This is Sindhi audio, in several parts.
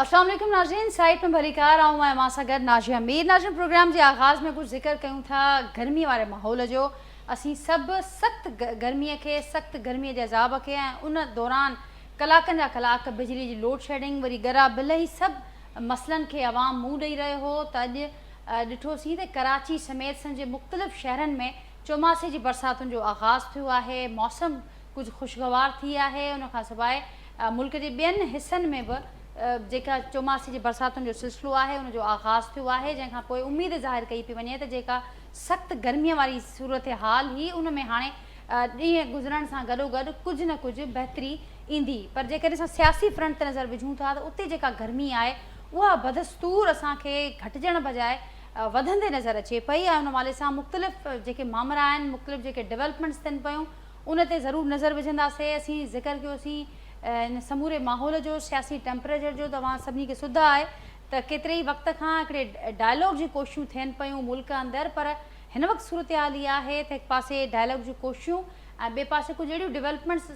السلام عليڪم ناظرين سائيٽ ۾ ڀليڪار آئون آهيان اوهان سان گڏ ناجيه مير. ناظرين پروگرام جي آغاز ۾ ڪجهه ذڪر ڪيون ٿا گرمي واري ماحول جو. اسين سڀ سخت گرمي کي سخت گرمي جي عذاب کي ۽ ان دوران ڪلاڪن جا ڪلاڪ بجلي جي لوڊ شيڊنگ وري ڳرا بل هي سڀ مسئلن کي عوام منهن ڏئي رهيو هو ته اڄ ڏٺوسين ته ڪراچي سميت سنڌ جي مختلف شهرن ۾ چوماسي جي برساتن جو آغاز ٿيو آهي موسم ڪجهه خوشگوار ٿي آهي ان کان سواء ملڪ جي ٻين حصن ۾ به جيڪا چوماسي جي برساتن جو سلسلو آهي ان جو آغاز ٿيو آهي جنهن کان پوء اميد ظاهر ڪئي پئي وڃي ته جيڪا سخت گرمي واري صورتحال هئي ان ۾ هاڻي ڏينهن گذرڻ سان گڏوگڏ ڪجهه نه ڪجهه بهتري ايندي پر جيڪڏهن اسان سياسي فرنٽ تي نظر وجهون ٿا ته اتي جيڪا گرمي آهي اها بدستور اسان کي گهٽجڻ بجاء وڌندي نظر اچي پئي ۽ ان حوالي سان مختلف جيڪي مامرا آهن مختلف جيڪي ڊولپمينٽس ٿين پيون ان تي ضرور نظر وجهنداسين. اسين ذڪر ڪيوسين ان سموري ماحول جو، سياسي ٽيمپريچر جو ته اوهان سڀني کي سڌ آهي ته ڪيتري ئي وقت کان هڪڙي ڊائلاگ جون ڪوششون ٿين پيون ملڪ اندر پر هن وقت صورتحال اها آهي ته هڪ پاسي ڊائلاگ جون ڪوششون ۽ ٻئي پاسي ڪجهه اهڙيون ڊولپمينٽس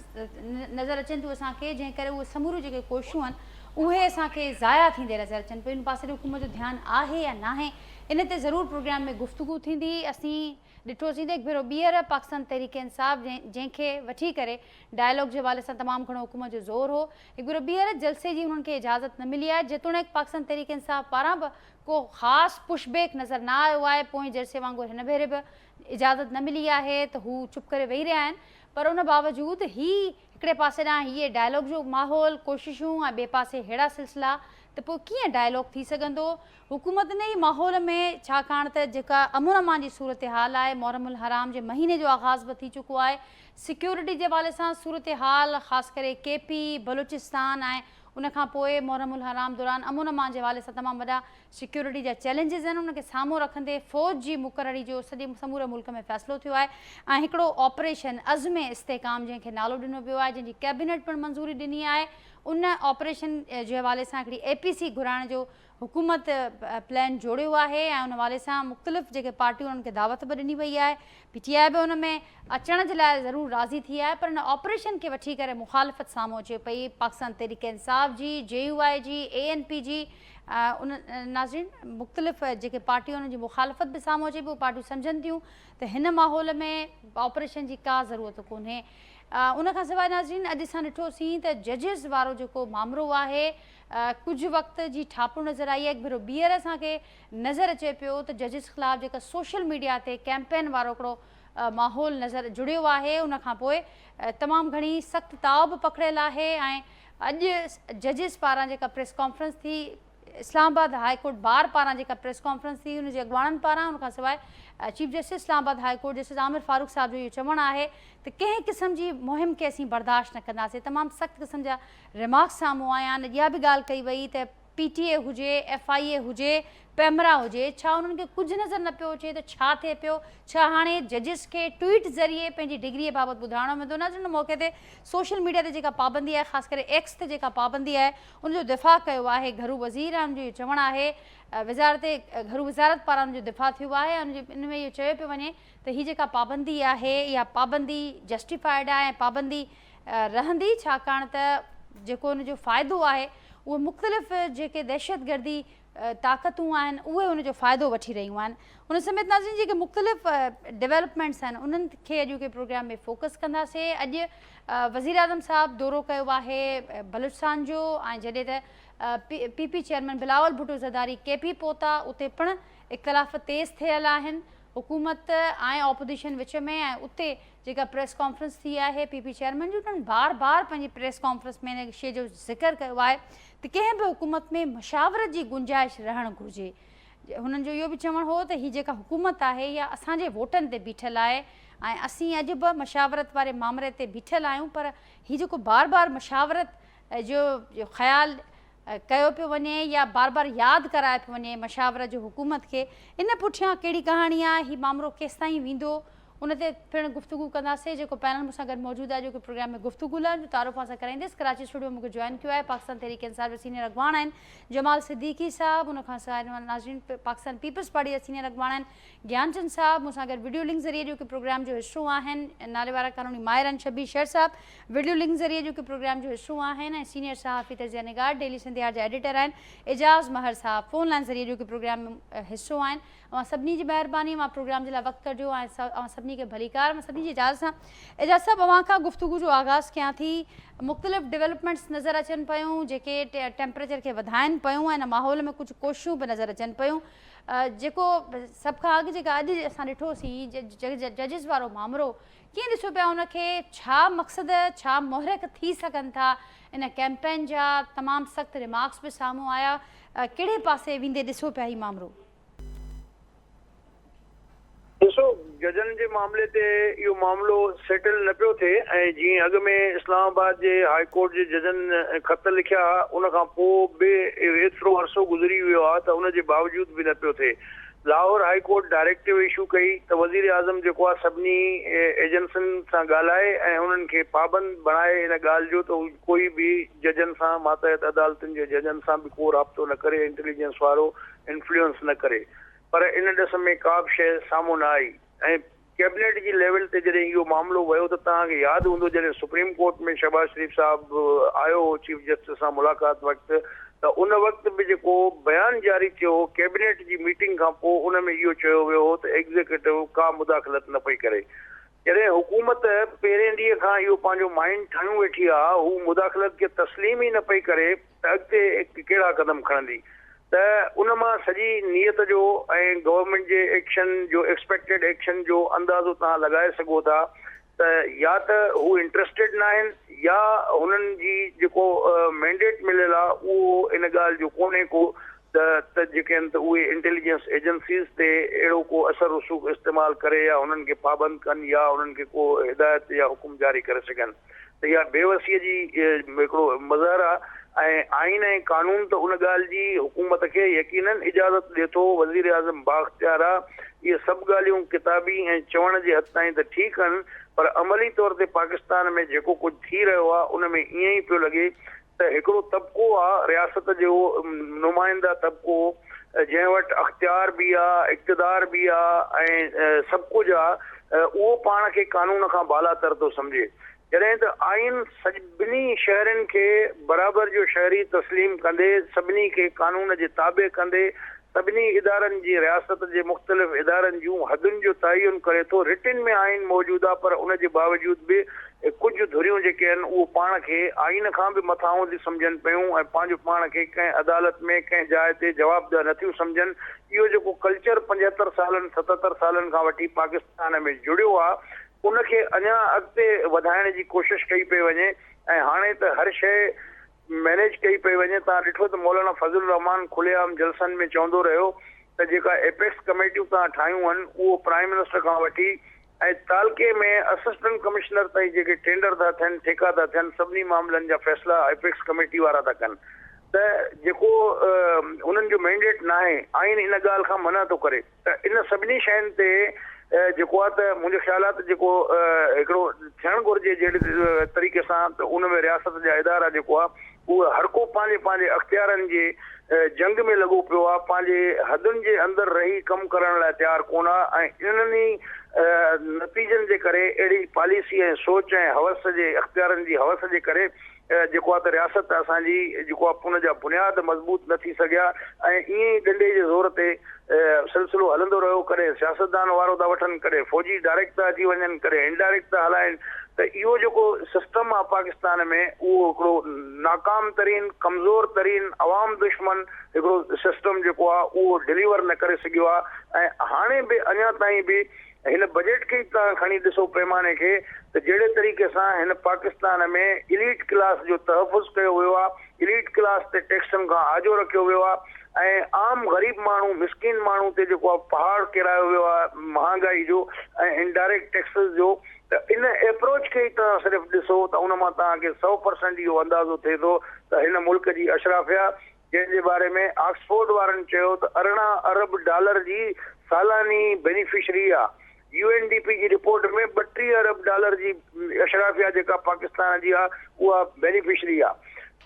نظر اچن ٿيون اسان کي جنهن ڪري اهي سموريون جيڪي ڪوششون آهن اهي اسان کي ضايع ٿيندي نظر اچن پيون. ان پاسي ڏي حڪومت جو ڌيان آهي يا ناهي ان تي ضرور پروگرام ۾ گفتگو ٿيندي. اسين ڏٺوسين ته هڪ ڀيرو ٻيهر پاڪستان تحريڪ انصاف جنهن کي وٺي ڪري ڊائلاگ جي حوالي سان تمام گهڻو حڪومت جو زور هو هڪ ڀيرو ٻيهر جلسي جي انهن کي اجازت نه ملي آهي جيتوڻيڪ پاڪستان تحريڪ انصاف پاران به ڪو خاص پش بيڪ نظر نه آيو آهي پوئين جلسي وانگر هن ڀيري به اجازت نه ملي آهي ته هو چپ ڪري ويهي رهيا آهن پر ان باوجود هي هڪڙي پاسي ڏانهن هيء ڊائلاگ جو ماحول، ڪوششون ۽ ٻئي پاسي ههڙا سلسلا ته پوء ڪيئن ڊائلاگ ٿي سگهندو؟ حڪومت ان ئي ماحول ۾ ڇاڪاڻ ته جيڪا امن امان جي صورتحال آهي، محرم الحرام جي مهيني جو آغاز به ٿي چڪو آهي، سيڪيورٽي جي حوالي سان صورتحال خاص ڪري ڪي پي، بلوچستان ۽ ان کان پوء محرم الحرام دوران امن امان جي حوالي سان تمام وڏا سيڪيورٽي جا چئلينجز آهن ان کي سامهون رکندي فوج جي مقرري جو سڄي سموري ملڪ ۾ فيصلو ٿيو آهي ۽ هڪڙو آپريشن عزم استحڪام جنهن کي نالو ڏنو ويو آهي جنهن جي ڪيبينيٽ پڻ منظوري ڏني آهي ان آپريشن جي حوالي سان هڪڙي اي پي سي گهرائڻ جو حڪومت پلان جوڙيو آهي ۽ ان حوالي سان مختلف جيڪي پارٽيون انهن کي دعوت به ڏني وئي آهي پي ٽي آء به ان ۾ اچڻ جي لاء ضرور راضي ٿي آهي پر ان آپريشن کي وٺي ڪري مخالفت سامهون اچي پئي پاڪستان تحريڪ انصاف جي، جي يو آء جي، اي اين پي جي ان ناظرين مختلف جيڪي پارٽيون انهن جي مخالفت به سامهون اچي پئي اهي پارٽيون سمجهن ٿيون ته هن ماحول ۾ آپريشن جي ڪا ضرورت ڪونهي ان کان سواء ناظرين اڄ اسان ڏٺوسين ته ججز وارو جيڪو مامرو آهي ڪجهه وقت جي ٺاپر نظر آئي آهي هڪ ڀيرو ٻيهر اسان کي نظر اچي پيو ته ججز خلاف جيڪا سوشل ميڊيا تي ڪيمپين وارو هڪڙو ماحول نظر جڙيو آهي ان کان پوء تمام گهڻي سخت تاء به پکڙيل آهي ۽ اڄ ججز پاران جيڪا پريس ڪانفرنس ٿي اسلام آباد هاء ڪورٽ بار پاران جيڪا پريس ڪانفرنس ٿي ان جي اڳواڻن پاران ان کان سواء chief justice Islamabad high court justice Aamer Farooq صاحب جو اهو چوڻ آهي ته ڪنهن قسم جي مهم کي اسين برداشت نه ڪنداسين تمام سخت قسم جا ريمارڪس سامهون آيا آهن اها به ڳالهه ڪئي وئي ته پي ٽي اي هجي، ايف I اي هجي، پيمرا هجي، ڇا انهن کي ڪجهه نظر نه پيو اچي ته ڇا ٿئي پيو؟ ڇا هاڻي ججز کي ٽوئيٽ ذريعي پنهنجي ڊگريء بابت ٻڌائڻو ويندو؟ ناظرين ان موقعي تي سوشل ميڊيا تي جيڪا پابندي آهي خاص ڪري ايڪس تي جيڪا پابندي آهي ان جو دفاع ڪيو آهي گهرو وزير ۽ ان جو اهو چوڻ آهي وزارت گهرو وزارت پاران ان جو دفاع ٿيو آهي ۽ ان جي ان ۾ اهو چيو پيو وڃي ته هي جيڪا پابندي آهي اها پابندي جسٽيفائيڊ آهي ۽ پابندي رهندي ڇاڪاڻ ته جيڪو ان جو فائدو آهي اهو مختلف جيڪي دهشتگردي طاقتون آهن اهي ان جو فائدو وٺي رهيون آهن ان سميت ناظرين جيڪي مختلف ڊيولپمينٽس آهن انهن کي اڄوڪي پروگرام ۾ فوڪس ڪنداسين اڄ وزيراعظم صاحب دورو ڪيو آهي بلوچستان جو ۽ جڏهن ته P P chairman Bilawal Bhutto Zardari K P پهتا اتي پڻ اختلاف تيز ٿيل آهن حڪومت ۽ اپوزيشن وچ ۾ ۽ اتي جيڪا پريس ڪانفرنس ٿي آهي پي پي چيئرمين جي انهن بار بار پنهنجي پريس ڪانفرنس ۾ ان شيء جو ذڪر ڪيو آهي ته ڪنهن به حڪومت ۾ مشاورت جي گنجائش رهڻ گهرجي هنن جو اهو به چوڻ هو ته هي جيڪا حڪومت آهي اها اسان جي ووٽن تي بيٺل آهي ۽ اسين اڄ به مشاورت واري مامري تي بيٺل آهيون پر هي جيڪو بار بار مشاورت جو خيال ڪيو پيو وڃي يا بار بار ياد ڪرايو پيو وڃي مشاورت جو حڪومت کي ان پٺيان ڪهڙي ڪهاڻي آهي هي مامرو ڪيستائين ويندو ان تي پڻ گفتگو ڪنداسين جيڪو پينل مون سان گڏ موجود آهي جيڪو پروگرام ۾ گفتگو لاء ان جو تعارف اوهان سان ڪرائينديس ڪراچي اسٽوڊيو ۾ مون کي جوائن ڪيو آهي پاڪستان تحريڪ انصاف جا سينيئر اڳواڻ آهن جمال صديقي صاحب ان کان سواء ناظرين پاڪستان پيپلز پارٽي جا سينيئر اڳواڻ آهن گيان چند صاحب مون سان گڏ وڊيو لنڪ ذريعي جو پروگرام جو حصو آهن نالي وارا قانوني ماهر آهن شبير شر صاحب وڊيو لنڪ ذريعي جو پروگرام جو حصو آهن ۽ سينيئر صحافي تجزيه نگار ڊيلي سنڌيار جا ايڊيٽر آهن اعجاز مهر صاحب فون لائن ذريعي جو پروگرام ۾ حصو آهن اوهان سڀني جي مهرباني اوهان پروگرام جي لاء وقت ڪڍيو ۽ اوهان سڀني کي ڀليڪار اوهان سڀني جي اجازت سان اعجاز صاحب اوهان کان گفتگو جو آغاز ڪيان ٿي مختلف ڊولپمينٽس نظر اچن پيون جيڪي ٽيمپريچر کي وڌائن پيون ۽ ان ماحول ۾ ڪجهه ڪوششون به نظر اچن پيون جيڪو سڀ کان اڳ جيڪا اڄ اسان ڏٺوسين ججز وارو مامرو ڪيئن ڏسو پيا ان کي ڇا مقصد ڇا محرڪ ٿي سگهن ٿا ان ڪيمپين جا تمام سخت ريمارڪس به سامهون آيا ڪهڙي پاسي ويندي ڏسو پيا هي مامرو؟ ڏسو ججن جي معاملي تي اهو معاملو سيٽل نه پيو ٿئي ۽ جيئن اڳ ۾ اسلام آباد جي هاء ڪورٽ جي ججن خط لکيا ها ان کان پوء به ايترو عرصو گذري ويو آهي ته ان جي باوجود به نه پيو ٿئي. Lahore high court directive issue ڪئي ته وزيراعظم جيڪو آهي سڀني ايجنسين سان ڳالهائي ۽ انهن کي پابند بڻائي ان ڳالهه جو ته هو ڪوئي به ججن سان ماتحت عدالتن جي ججن سان به ڪو رابطو نه ڪري انٽيليجنس وارو انفلوئنس نه ڪري پر ان ڏس ۾ ڪا به شيء سامهون نه آئي ۽ ڪيبنيٽ جي ليول تي جڏهن اهو معاملو ويو ته توهان کي ياد هوندو جڏهن سپريم ڪورٽ ۾ شهباز شريف صاحب آيو هو چيف جسٽس سان ملاقات وقت ته ان وقت به جيڪو بيان جاري ٿيو هو ڪيبنيٽ جي ميٽنگ کان پوء ان ۾ اهو چيو ويو هو ته ايگزيڪيوٽو ڪا مداخلت نه پئي ڪري جڏهن حڪومت پهرين ڏينهن کان اهو پنهنجو مائنڊ ٺاهيون ويٺي آ هو مداخلت کي تسليم ئي نه پئي ڪري ته اڳتي ڪهڙا قدم کڻندي ته ان مان سڄي نيت جو ۽ گورنمينٽ جي ايڪشن جو ايڪسپيڪٽيڊ ايڪشن جو اندازو توهان لڳائي سگهو ٿا ته يا ته هو انٽرسٽيڊ ناهن يا هنن جي جيڪو مينڊيٽ مليل آ اهو ان ڳالهه جو ڪونهي ڪو ته ته جيڪي آهن ته اهي انٽيليجنس ايجنسيز تي اهڙو ڪو اثر رسوخ استعمال ڪري يا هنن کي پابند ڪن يا هنن کي ڪو هدايت يا حڪم جاري ڪري سگهن ته اها بيوسيء جي هڪڙو مظهر آ ۽ آئين ۽ قانون ته ان ڳالهه جي حڪومت کي يقينن اجازت ڏي ٿو، وزيراعظم بااختيار آ، اهي سڀ ڳالهيون ڪتابي ۽ چوڻ جي حد تائين ته ٺيڪ آهن پر عملي طور تي پاڪستان ۾ جيڪو ڪجهه ٿي رهيو آ ان ۾ ائين ئي پيو لڳي ته هڪڙو طبقو آ رياست جو نمائنده طبقو جنهن وٽ اختيار به آ، اقتدار به آ ۽ سڀ ڪجهه آ اهو پاڻ کي قانون کان بالاتر ٿو سمجهي جڏهن ته آئين سڀني شهرين کي برابر جو شهري تسليم ڪندي سڀني کي قانون جي تابع ڪندي سڀني ادارن جي رياست جي مختلف ادارن جون حدن جو تعين ڪري ٿو، رٽن ۾ آئين موجود آ پر ان جي باوجود به ڪجهه ڌريون جيڪي آهن اهو پاڻ کي آئين کان به مٿانهون ٿي سمجهن پيون ۽ پنهنجو پاڻ کي ڪنهن عدالت ۾ ڪنهن جاء تي جوابده نه ٿيون سمجهن اهو جيڪو ڪلچر 75 سالن 77 سالن کان وٺي پاڪستان ۾ جڙيو آ ان کي اڃا اڳتي وڌائڻ جي ڪوشش ڪئي پئي وڃي ۽ هاڻي ته هر شيء مئنيج ڪئي پئي وڃي، توهان ڏٺو ته مولانا فضل الرحمان کلي عام جلسن ۾ چوندو رهيو ته جيڪا ايپيڪس ڪميٽيون توهان ٺاهيون هن اهو پرائم منسٽر کان وٺي ۽ تعلقي ۾ اسسٽنٽ ڪمشنر تائين جيڪي ٽينڊر ٿا ٿين ٺيڪا ٿا ٿين سڀني معاملن جا فيصلا ايپيڪس ڪميٽي وارا ٿا ڪن ته جيڪو انهن جو مينڊيٽ ناهي آئين ان ڳالهه کان منع ٿو ڪري. ته ان سڀني شين تي جيڪو آهي ته منهنجو خيال آهي ته جيڪو هڪڙو ٿيڻ گهرجي جهڙي طريقي سان ته ان ۾ رياست جا ادارا جيڪو آهي اهي هر ڪو پنهنجي پنهنجي اختيارن جي جنگ ۾ لڳو پيو آهي پنهنجي حدن جي اندر رهي ڪم ڪرڻ لاء تيار ڪونه آهي ۽ انهن ئي نتيجن جي ڪري اهڙي پاليسي ۽ سوچ ۽ حوس جي اختيارن جي حوس جي ڪري جيڪو آهي ته رياست اسان جي جيڪو آهي ان جا بنياد مضبوط نه ٿي سگهيا ۽ ائين ئي ڏنڊي جي زور تي سلسلو هلندو رهيو ڪڏهن سياستدان وارو ٿا وٺن ڪڏهن فوجي ڊائريڪٽ ٿا اچي وڃن ڪڏهن انڊائريڪٽ ٿا هلائن ته اهو جيڪو سسٽم آهي پاڪستان ۾ اهو هڪڙو ناڪام ترين ڪمزور ترين عوام دشمن هڪڙو سسٽم جيڪو آهي اهو ڊليور نه ڪري سگهيو آهي ۽ هاڻي به اڃا تائين به هن بجيٽ کي ئي توهان کڻي ڏسو پيماني کي ته جهڙي طريقي سان هن پاڪستان ۾ اليٽ ڪلاس جو تحفظ ڪيو ويو آهي، اليٽ ڪلاس تي ٽيڪسن کان آجو رکيو ويو آهي ۽ عام غريب ماڻهو مسڪين ماڻهو تي جيڪو آهي پهاڙ ڪيرايو ويو آهي مهانگائي جو ۽ انڊائريڪٽ ٽيڪسز جو ته ان ايپروچ کي ئي توهان صرف ڏسو ته ان مان توهان کي 100% اهو اندازو ٿئي ٿو ته هن ملڪ جي اشرافيا جنهن جي باري ۾ آڪسفورڊ وارن چيو ته 18 ارب ڊالر جي سالاني بينيفشري آ. يو اين ڊي پي جي رپورٽ ۾ 32 ارب ڊالر جي اشرافيا جيڪا پاڪستان جي آ اها بينيفشري آ.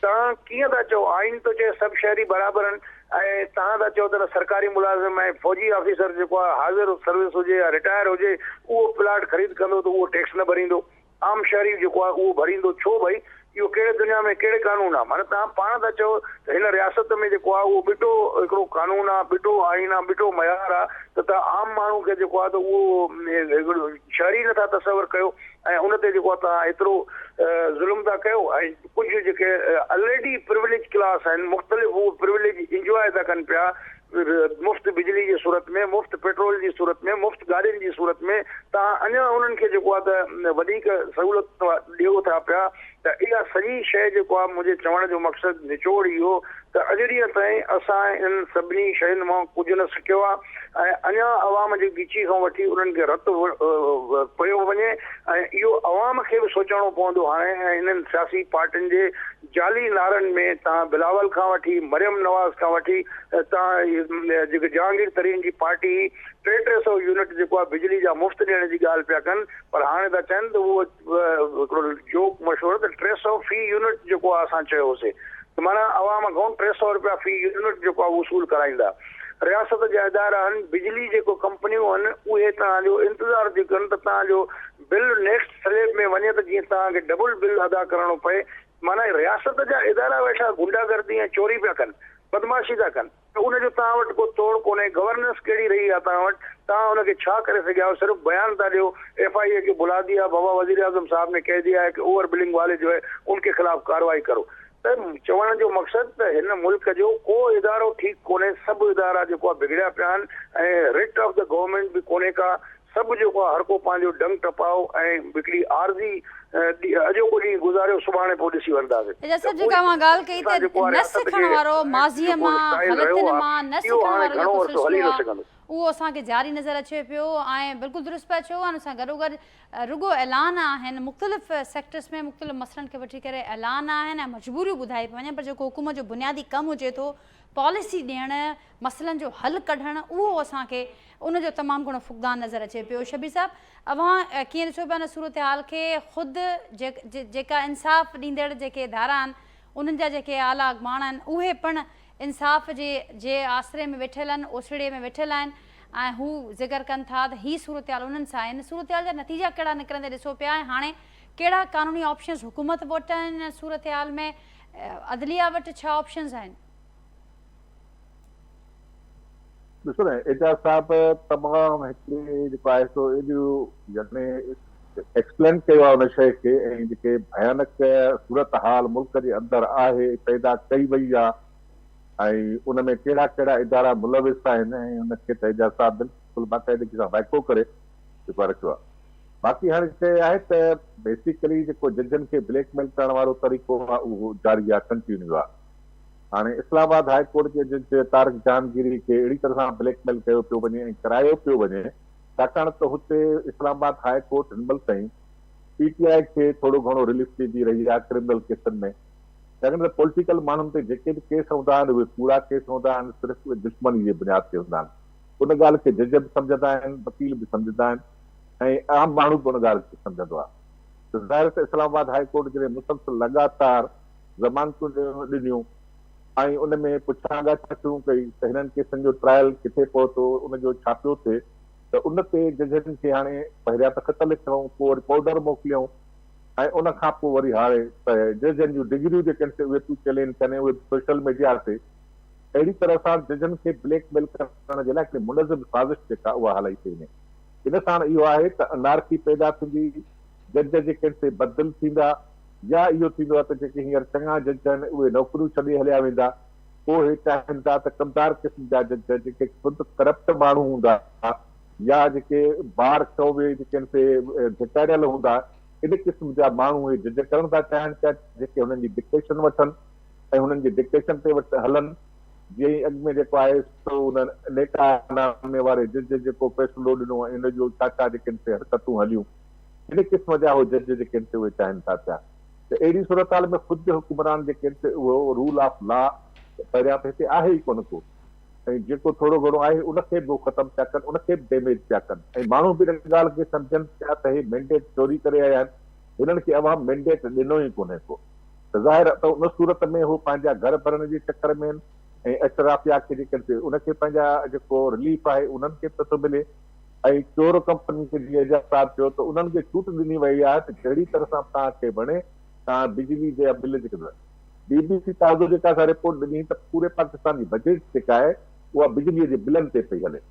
توهان ڪيئن ٿا چئو آئين ٿو چئي سڀ شهري برابر آهن ۽ توهان ٿا چئو ته نه سرڪاري ملازم ۽ فوجي آفيسر جيڪو آ حاضر سروس هجي يا رٽائر هجي اهو پلاٽ خريد ڪندو ته اهو ٽيڪس نه ڀريندو. عام شهري جيڪو آهي اهو ڀريندو ڇو ڀئي اهو ڪهڙي دنيا ۾ ڪهڙي قانون آهي معنيٰ توهان پاڻ ٿا چئو ته هن رياست ۾ جيڪو آهي اهو ٻٽو هڪڙو قانون آهي ٻٽو آئين آهي ٻٽو معيار آهي ته توهان عام ماڻهو کي جيڪو آهي ته اهو هڪڙو شهري نٿا تصور ڪيو ۽ ان تي جيڪو آهي توهان ايترو ظلم ٿا ڪيو ۽ ڪجهه جيڪي الريڊي پروليج ڪلاس آهن مختلف اهو پروليج انجواء ٿا ڪن پيا مفت بجلي جي صورت ۾ مفت پيٽرول جي صورت ۾ مفت گاڏين جي صورت ۾ توهان اڃا انهن کي جيڪو آهي ته وڌيڪ سهولت ڏيو ٿا پيا ته اها سڄي شيء جيڪو آهي منهنجي چوڻ جو مقصد نچوڙ اهو ته اڄ ڏينهن تائين اسان انهن سڀني شين مان ڪجهه نه سکيو آهي ۽ اڃا عوام جي ڳچي کان وٺي انهن کي رت پيو وڃي ۽ اهو عوام کي به سوچڻو پوندو هاڻي ۽ انهن سياسي پارٽين جي جعلي نعرن ۾ تان بلاول کان وٺي مريم نواز کان وٺي تان جيڪي جهانگير ترين جي پارٽي هئي ٽي ٽي سئو يونٽ جيڪو آهي بجلي جا مفت ڏيڻ جي ڳالهه پيا ڪن پر هاڻي ٿا چون ته اهو هڪڙو جوڪ مشهور ته 300 في يونٽ جيڪو آهي اسان چيو هوسي ته معنيٰ عوام کان 300 روپيا في يونٽ جيڪو آهي وصول ڪرائيندا رياست جا ادارا آهن بجلي جيڪو ڪمپنيون آهن اهي توهان جو انتظار ٿيون ڪن ته توهان جو بل نيڪسٽ سليب ۾ وڃي ته جيئن توهان کي ڊبل بل ادا ڪرڻو پئي، معنيٰ رياست جا ادارا ويٺا غنڊا گردي ۽ چوري پيا ڪن، بدمعاشي ٿا ڪن ته ان جو توهان وٽ ڪو توڙ ڪونهي، گورننس ڪهڙي رهي آهي توهان وٽ، توهان ان کي ڇا ڪري سگهيا آهيو، صرف بيان ٿا ڏيو، ايف I اي کي بلا ديا، بابا وزيراعظم صاحب ني ڪهه ديا هي ڪه اوور بلنگ والي جو هي ان ڪي خلاف ڪارروائي ڪرو ته چوڻ جو مقصد ته هن ملڪ جو ڪو ادارو ٺيڪ ڪونهي، سڀ ادارا جيڪو آهي بگڙيا پيا آهن ۽ رٽ آف the government به ڪونهي ڪا، سڀ جيڪو آ هرڪو پنهنجو ڊنگ ٽپائو ۽ هڪڙي عارضي اڄوڪو ڏينهن گذاريو سڀاڻي پوء ڏسي وٺنداسين اعجاز ته صاحب جيڪا پوء اوهان ڳالهه ڪئي اسان ته جيڪو آ نه رياست سکڻ کي وارو ماضيء جيڪو مان اسٽائيل رهيو غلطين آ مان نه اهو سکڻ هاڻي وارو گهڻو جيڪو عرصو هلي سلسلو نه آ سگهندو. اهو اسان کي جاري نظر اچي پيو ۽ بلڪل درست پيا چئو ان سان گڏوگڏ رڳو اعلان آهن مختلف سيڪٽرس ۾ مختلف مسئلن کي وٺي ڪري اعلان آهن ۽ مجبوريون ٻڌائي پيون وڃن پر جيڪو حڪومت جو بنيادي ڪم هجي ٿو پاليسي ڏيڻ مسئلن جو حل ڪڍڻ اهو اسان کي ان جو تمام گهڻو فقدان نظر اچي پيو. شبير صاحب اوهان ڪيئن ڏسو پيا ان صورتحال کي خود جيڪا انصاف ڏيندڙ جيڪي ادارا آهن انهن جا جيڪي اعليٰ اڳواڻ آهن اهي پڻ انصاف جي جي آسري ۾ ويٺل آهن اوسيڙي ۾ ويٺل آهن ۽ هو ذڪر ڪن ٿا ته هي صورتحال انهن سان آهي ان صورتحال جا نتيجا ڪهڙا نڪرندي ڏسو پيا ۽ هاڻي ڪهڙا قانوني آپشنز حڪومت وٽ آهن ان صورتحال ۾ عدليه وٽ ڇا آپشنز آهن؟ ڏسو نه اعجاز صاحب تمام هڪڙي جيڪو آهي سو ايڏيون يعني ايڪسپلين ڪيو آهي ان شيء کي ۽ جيڪي ڀيانڪ صورت حال ملڪ جي اندر آهي پيدا ڪئي وئي آهي ۽ ان ۾ ڪهڙا ڪهڙا ادارا ملوث آهن ۽ ان کي ته اعجاز صاحب بلڪل باقاعدگي سان وائکو ڪري جيڪو رکيو آهي باقي هاڻي شيء آهي ته بيسيڪلي جيڪو ججن کي بليڪ ميل ڪرڻ وارو طريقو آهي اهو جاري آهي ڪنٽينيو آهي هاڻي اسلام آباد هاء ڪورٽ جي جج طارق جهانگيري کي اهڙي طرح سان بليڪ ميل ڪيو پيو وڃي ۽ ڪرايو پيو وڃي ڇاڪاڻ ته هتي اسلام آباد هاء ڪورٽ هن مهل تائين پي ٽي آء کي ٿورو گهڻو رليف ڏيندي رهي آهي ڪرمنل ڪيسن ۾ ڇاڪاڻ ته پوليٽيڪل ماڻهن تي جيڪي به ڪيس هوندا آهن اهي ڪوڙا ڪيس هوندا آهن صرف اهي دشمني جي بنياد تي هوندا آهن ان ڳالهه کي جج به سمجهندا آهن وڪيل به سمجهندا آهن ۽ عام ماڻهو به ان ڳالهه کي سمجهندو آهي ته ظاهر ته اسلام آباد هاء ڪورٽ جڏهن مسلسل لڳاتار ضمانتون ڏنيون ۽ ان ۾ پڇا ڳاڇا شروع ڪئي ته هنن ڪيسن جو ٽرائل ڪٿي پهتو، ان جو ڇا پيو ٿئي ته ان تي ججن کي هاڻي پهريان ته خط لکيائون، پوء وري پائوڊر موڪليائون ۽ ان کان پوء وري هاڻي ته ججن جون ڊگريون جيڪي آهن سي اهي ٿيون چئلينج ٿين ۽ اهي به سوشل ميڊيا تي اهڙي طرح سان ججن کي بليڪ ميل ڪرڻ جي لاء هڪڙي منظم سازش جيڪا اها هلائي پئي وڃي. ان ساڻ اهو آهي ته انارڪي پيدا ٿيندي، جج جيڪي آهن سي بددل ٿيندا. يا اهو ٿيندو آهي ته جيڪي هينئر چڱا جج آهن اهي نوڪريون ڇڏي هليا ويندا، پوء هي چاهين ٿا ته ڪمدار قسم جا جج جيڪي خود ڪرپٽ ماڻهو هوندا يا جيڪي بار کان به جيڪي آهن سي ڌڪاريل هوندا ان قسم جا ماڻهو هي جج ڪرڻ ٿا چاهين پيا جيڪي هنن جي ڊڪٽيشن وٺن ۽ هنن جي ڊڪٽيشن تي وٽ هلن جيئن ئي اڳ ۾ جيڪو آهي سو ان نيڪا نامي واري جج جيڪو فيصلو ڏنو ۽ ان جو ڇا ڇا جيڪي آهن سي حرڪتون هليون. ان قسم جا هو جج جيڪي آهن سي اهي چاهين ٿا پيا ته اهڙي صورتحال ۾ خود حڪمران جيڪي آهن سي اهو رول آف لا پهريان ته هتي آهي ئي ڪونه ڪو ۽ جيڪو ٿورو گهڻو آهي ان کي به هو ختم پيا ڪن، ان کي به ڊيميج پيا ڪن ۽ ماڻهو به ان ڳالهه کي سمجهن پيا ته هي مينڊيٽ چوري ڪري آيا آهن، هنن کي عوام مينڊيٽ ڏنو ئي ڪونهي ڪو ته ظاهر آهي ته ان صورت ۾ هو پنهنجا گهر ڀرڻ جي چڪر ۾ آهن ۽ اشرافيا کي جيڪي ان کي پنهنجا جيڪو رليف آهي انهن کي به نٿو ملي ۽ چور ڪمپنين کي جيئن اعجاز صاحب چيو ته انهن کي ڇوٽ ڏني وئي آهي ته جهڙي طرح سان توهان کي وڻي توهان بجلي جا بل جيڪي بي بي سي تازو جيڪا اسان رپورٽ ڏني ته پوري پاڪستان جي بجيٽ جيڪا آهي اها بجلي جي بلن تي پئي هلي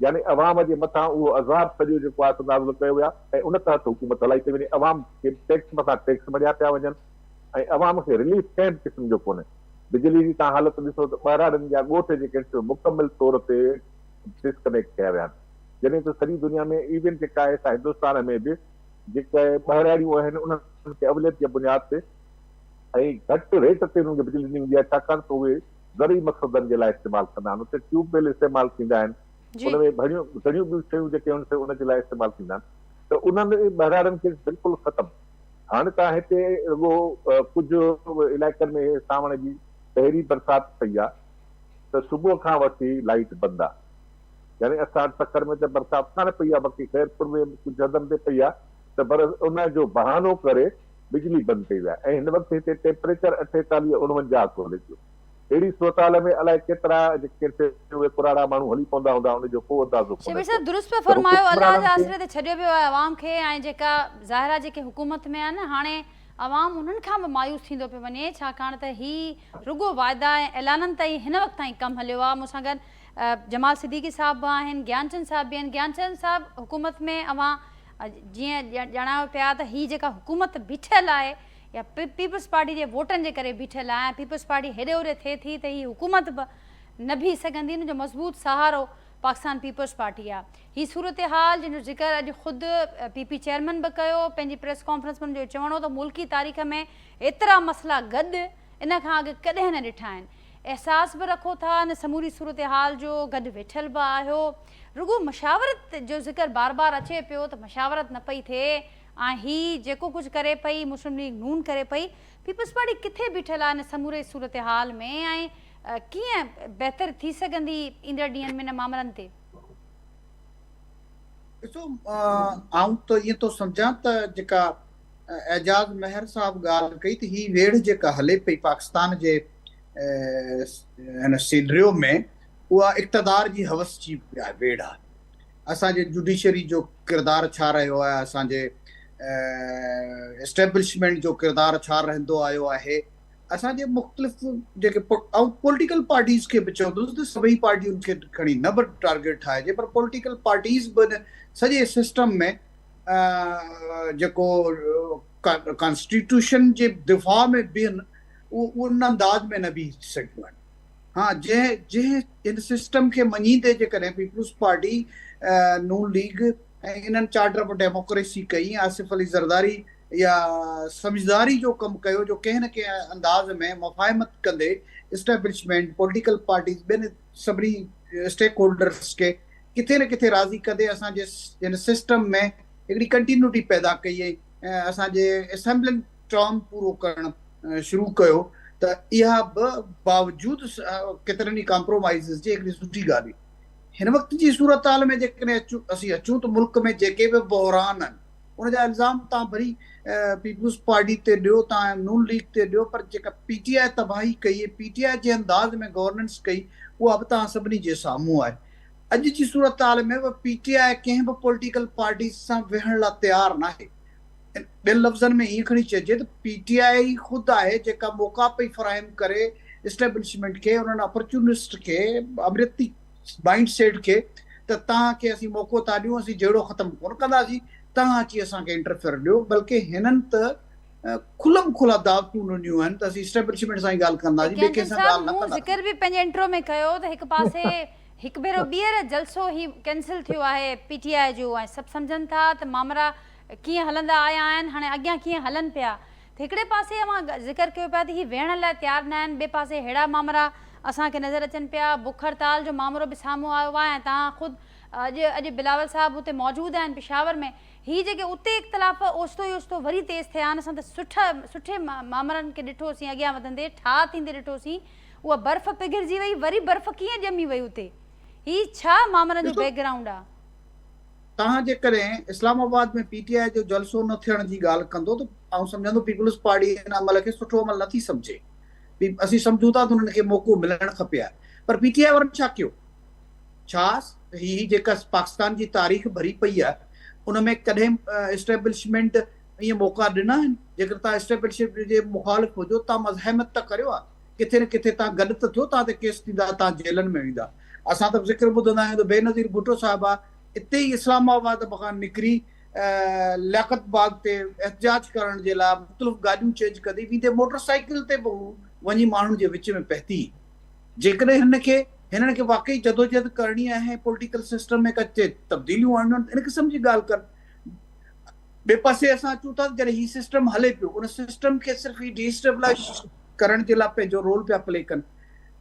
يعني عوام جي مٿان اهو عذاب سڄو جيڪو آهي سو نازل ڪيو ويو آهي ۽ ان تحت حڪومت هلائي پئي وڃي عوام کي ٽيڪس مٿان ٽيڪس مڙهيا پيا وڃن ۽ عوام کي رليف ڪنهن به قسم جو ڪونهي بجلي جي توهان حالت ڏسو ته ٻهراڙين جا ڳوٺ جيڪي آهن سي مڪمل طور تي ڊسڪنيڪٽ ڪيا ويا آهن جڏهن ته سڄي دنيا ۾ ايون جيڪا آهي سا هندستان ۾ به جيڪي ٻهراڙيون آهن انهن کي اوليت جي بنياد تي ۽ گهٽ ريٽ تي انهن کي بجلي ڏني ويندي آهي ڇاڪاڻ ته اهي زرعي مقصدن جي لاء استعمال ڪندا آهن اتي ٽيوب ويل استعمال ٿيندا آهن ان ۾ گهڻيون گهڻيون ٻيون شيون جيڪي آهن سي ان جي لاء استعمال ٿيندا آهن ته انهن ٻهراڙين کي بلڪل ختم هاڻي توهان هتي رڳو ڪجهه علائقن ۾ سانوڻ جي پهرين برسات پئي آهي ته صبح کان وٺي لائيٽ بند آهي يعني اسان وٽ سکر ۾ ته برسات ڪانه پئي آهي باقي خيرپور ۾ ڪجهه هنڌن تي پئي آهي ته پر ان جو بهانو ڪري بجلي بند ڪئي وئي آهي ۽ هن وقت هتي ٽيمپريچر 48 49 ٿو هلي پيو. اهڙي صورتحال ۾ الائي ڪيترا جيڪي سي اهي ڪراڙا ماڻهو هلي پوندا هوندا ان جو ڪو اندازو ڪونهي شبير ڪو صاحب درست پيا ته فرمايو الله جي حڪمرانن کي آسري تي ڇڏيو ويو آهي عوام کي ۽ جيڪا ظاهر آهي جيڪي حڪومت ۾ آهن هاڻي عوام انهن کان به مايوس ٿيندو پيو وڃي ڇاڪاڻ ته هي رڳو واعدا ۽ اعلانن تائين هن وقت تائين ڪم هليو آهي مون سان گڏ جمال صديقي صاحب به آهن گيانچند صاحب به آهن گيانچند صاحب حڪومت ۾ اوهان جيئن ڄاڻايو پيا ته هي جيڪا حڪومت بيٺل آهي يا پيپلز پارٽي جي ووٽن جي ڪري بيٺل آهي ۽ پيپلز پارٽي هيڏي هوڏي ٿئي ٿي ته هي حڪومت به نه بيهي سگهندي ان جو مضبوط سهارو پاڪستان پيپلز پارٽي آهي. هي صورتحال جنهن جو ذڪر اڄ خود پي پي چيئرمين به ڪيو پنهنجي پريس ڪانفرنس ۾ ان جو چوڻ هو ته ملڪي تاريخ ۾ ايترا مسئلا گڏ ان کان اڳ ڪڏهن نه ڏٺا آهن. احساس به رکو ٿا ان سموري صورتحال جو گڏ ويٺل به آهيو. رڳو مشاورت جو ذڪر بار بار اچي پيو ته مشاورت نه پئي ٿئي ۽ هي جيڪو ڪجهه ڪري پئي مسلم ليگ نون ڪري پئي، پيپلز پارٽي ڪٿي بيٺل آهي ان سموري صورتحال ۾ ۽ ڪيئن بهتر ٿي سگهندي ايندڙ ڏينهن ۾ ان مامرن تي؟ ڏسو آئون ته ائين ٿو سمجهان ته جيڪا اعجاز مهر صاحب ڳالهه ڪئي ته هي ويڙهه جيڪا هلي پئي پاڪستان جي هن سينريو ۾ اها اقتدار جي حوس جي ويڙهه آهي. اسان جي جوڊيشري جو ڪردار ڇا رهيو آهي، اسان جي اسٽيبلشمينٽ جو ڪردار ڇا رهندو آيو آهي، اسان جي مختلف جيڪي آئون پوليٽيڪل پارٽيز کي به چوندس ته سڀئي پارٽين کي کڻي نه به ٽارگيٽ ٺاهجي پر پوليٽيڪل پارٽيز به سڄي سسٽم ۾ جيڪو ڪانسٽيٽيوشن جي دفاع ۾ بيهن اهو ان انداز ۾ نه بيهي سگهيون آهن. ها جنهن جنهن هن سسٽم کي مڃيندي جيڪڏهن پيپلز پارٽي، نون ليگ ۽ انهن چارٽر آف ڊيموڪريسي ڪئي آصف علي زرداري يا سمجهداري جو ڪم ڪيو جو ڪنهن نه ڪنهن انداز ۾ مفاهمت ڪندي اسٽيبلشمينٽ، پوليٽيڪل پارٽيز ٻين سڀني اسٽيڪ هولڊرز کي ڪٿي نه ڪٿي راضي ڪندي اسان جي هن سسٽم ۾ هڪڙي ڪنٽينيوٽي پيدا ڪئي ۽ اسان جي اسيمبلين ٽرم پورو ڪرڻ شروع ڪيو ته اها به باوجود ڪيترن ئي ڪامپرومائيزز جي هڪڙي سٺي ڳالهه هئي. هن وقت جي صورتحال ۾ جيڪڏهن اسين اچون ته ملڪ ۾ جيڪي به بحران آهن ان جا الزام تان ڀري پيپلز پارٽي تي ڏيو تان نون ليگ تي ڏيو پر جيڪا پي ٽي آء تباهي ڪئي پي ٽي آء جنهن انداز ۾ گورننس ڪئي اها به توهان سڀني جي سامهون آهي. اڄ جي صورتحال ۾ به پي ٽي آء ڪنهن به پوليٽيڪل پارٽي سان ويهڻ لا تيار ناهي. ٻين لفظن ۾ ائين کڻي چئجي ته پي ٽي آء ئي خود آهي جيڪا موقعا پئي فراهم ڪري اسٽيبلشمينٽ کي، انهن اپرچونسٽ کي، آمريتي مائنڊ سيٽ کي ته توهان کي اسين موقعو ٿا ڏيون، اسين جهيڙو ختم ڪونه ڪنداسين، توهان اچي اسان کي انٽرفيئر ڏيو، بلڪه هنن ته کلم کلا دعوتون ڏنيون آهن ته اسين اسٽيبلشمينٽ سان ئي ڳالهه ڪنداسين، ٻئي ڪنهن گيانچند سان صاحب ڳالهه نه مون ڪنداسين. ذڪر به پنهنجي انٽرو ۾ ڪيو ته هڪ پاسي هڪ ڀيرو ٻيهر جلسو هي ڪينسل ٿيو آهي پي ٽي آء جو ۽ سڀ سمجهن ٿا ته مامرا ڪيئن هلندا آيا آهن هاڻي اڳيان ڪيئن هلن پيا ته هڪڙي پاسي اوهان ذڪر ڪيو پيا ته هي ويهڻ لاء تيار نه آهن ٻئي پاسي ههڙا مامرا اسان کي نظر اچن پيا بک هڙتال جو مامرو به سامهون آيو آهي ۽ توهان خود اڄ اڄ بلاول صاحب اتي موجود آهن پشاور ۾ هي جيڪي اتي اختلاف اوچتو ئي اوچتو وري تيز ٿيا آهن اسان ته سٺا سٺي مامرن کي ڏٺوسين اڳيان وڌندي ٺاهه ٿيندي ڏٺوسين. اها برف پگهرجي وئي وري برف ڪيئن ڄمي وئي اتي؟ هي ڇا مامرن جو بيڪ گرائونڊ آ؟ توهان جيڪڏهن اسلام آباد ۾ پي ٽي آء جو جلسو نه ٿيڻ جي ڳالهه ڪندو ته آئون سمجهان ٿو پيپلز پارٽي ان عمل کي سٺو عمل نٿي سمجهي. اسين سمجهون ٿا ته انهن کي موقعو ملڻ کپي ها پر پي ٽي آء وارن ڇا ڪيو؟ ڇا هي جيڪا پاڪستان جي تاريخ ڀري پئي آهي ان ۾ ڪڏهن اسٽيبلشمينٽ ائين موقعا ڏنا آهن؟ جيڪڏهن توهان اسٽيبلشمينٽ جي مخالف هجو توهان مزاحمت ته ڪريو ها ڪٿي نه ڪٿي توهان گڏ ته ٿيو توهان تي ڪيس ٿيندا توهان جيلن ۾ ويندا. اسان ته ذڪر ٻڌندا آهيون ته بينظير ڀٽو صاحبه اتي ئي اسلام آباد کان نڪري لياقت باغ تي احتجاج ڪرڻ جي لاء مختلف گاڏيون چينج ڪندي ويندي موٽر سائيڪل تي به هو وڃي ماڻهن جي وچ ۾ پهتي. جيڪڏهن هن کي هنن کي واقعي جدوجهد ڪرڻي آهي ۽ پوليٽيڪل سسٽم ۾ ڪا تبديليون آڻڻيون آهن ته ان قسم جي ڳالهه ڪن. ٻئي پاسي اسان اچون ٿا ته جڏهن هي سسٽم هلي پيو ان سسٽم کي صرف هي ڊي اسٽيبلائيز ڪرڻ جي لاء پنهنجو رول پيا پلي ڪن.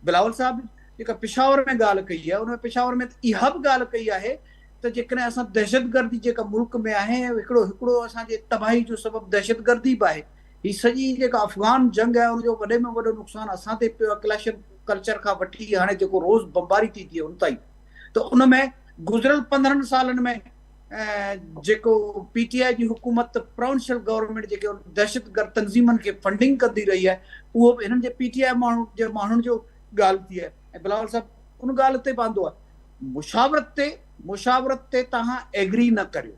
بلاول صاحب جيڪا پشاور ۾ ڳالهه ڪئي آهي ان ۾ پشاور ۾ اها به ڳالهه ڪئي آهي ته جيڪڏهن اسان دهشتگردي جيڪا ملڪ ۾ آهي هڪڙو هڪڙو اسان جي تباهي جو سبب دهشتگردي به آهي هي سڄي جيڪا افغان جنگ آهي ان جو وڏي ۾ وڏو نقصان اسان تي پيو آهي ڪلاشن ڪلچر کان وٺي هاڻي جيڪو روز بمباري ٿي ٿئي ان تائين ته ان ۾ گذريل 15 سالن ۾ جيڪو پي ٽي آء جي حڪومت پراونشل گورنمينٽ جيڪي دهشتگرد تنظيمن کي فنڊنگ ڪندي رهي آهي اهو به هنن جي پي ٽي آء ماڻهو جي ماڻهن جو ڳالهه ٿي آهي ۽ بلاول صاحب ان ڳالهه تي به آندو آهي مشاورت تي مشاورت تي توهان ايگري نه ڪريو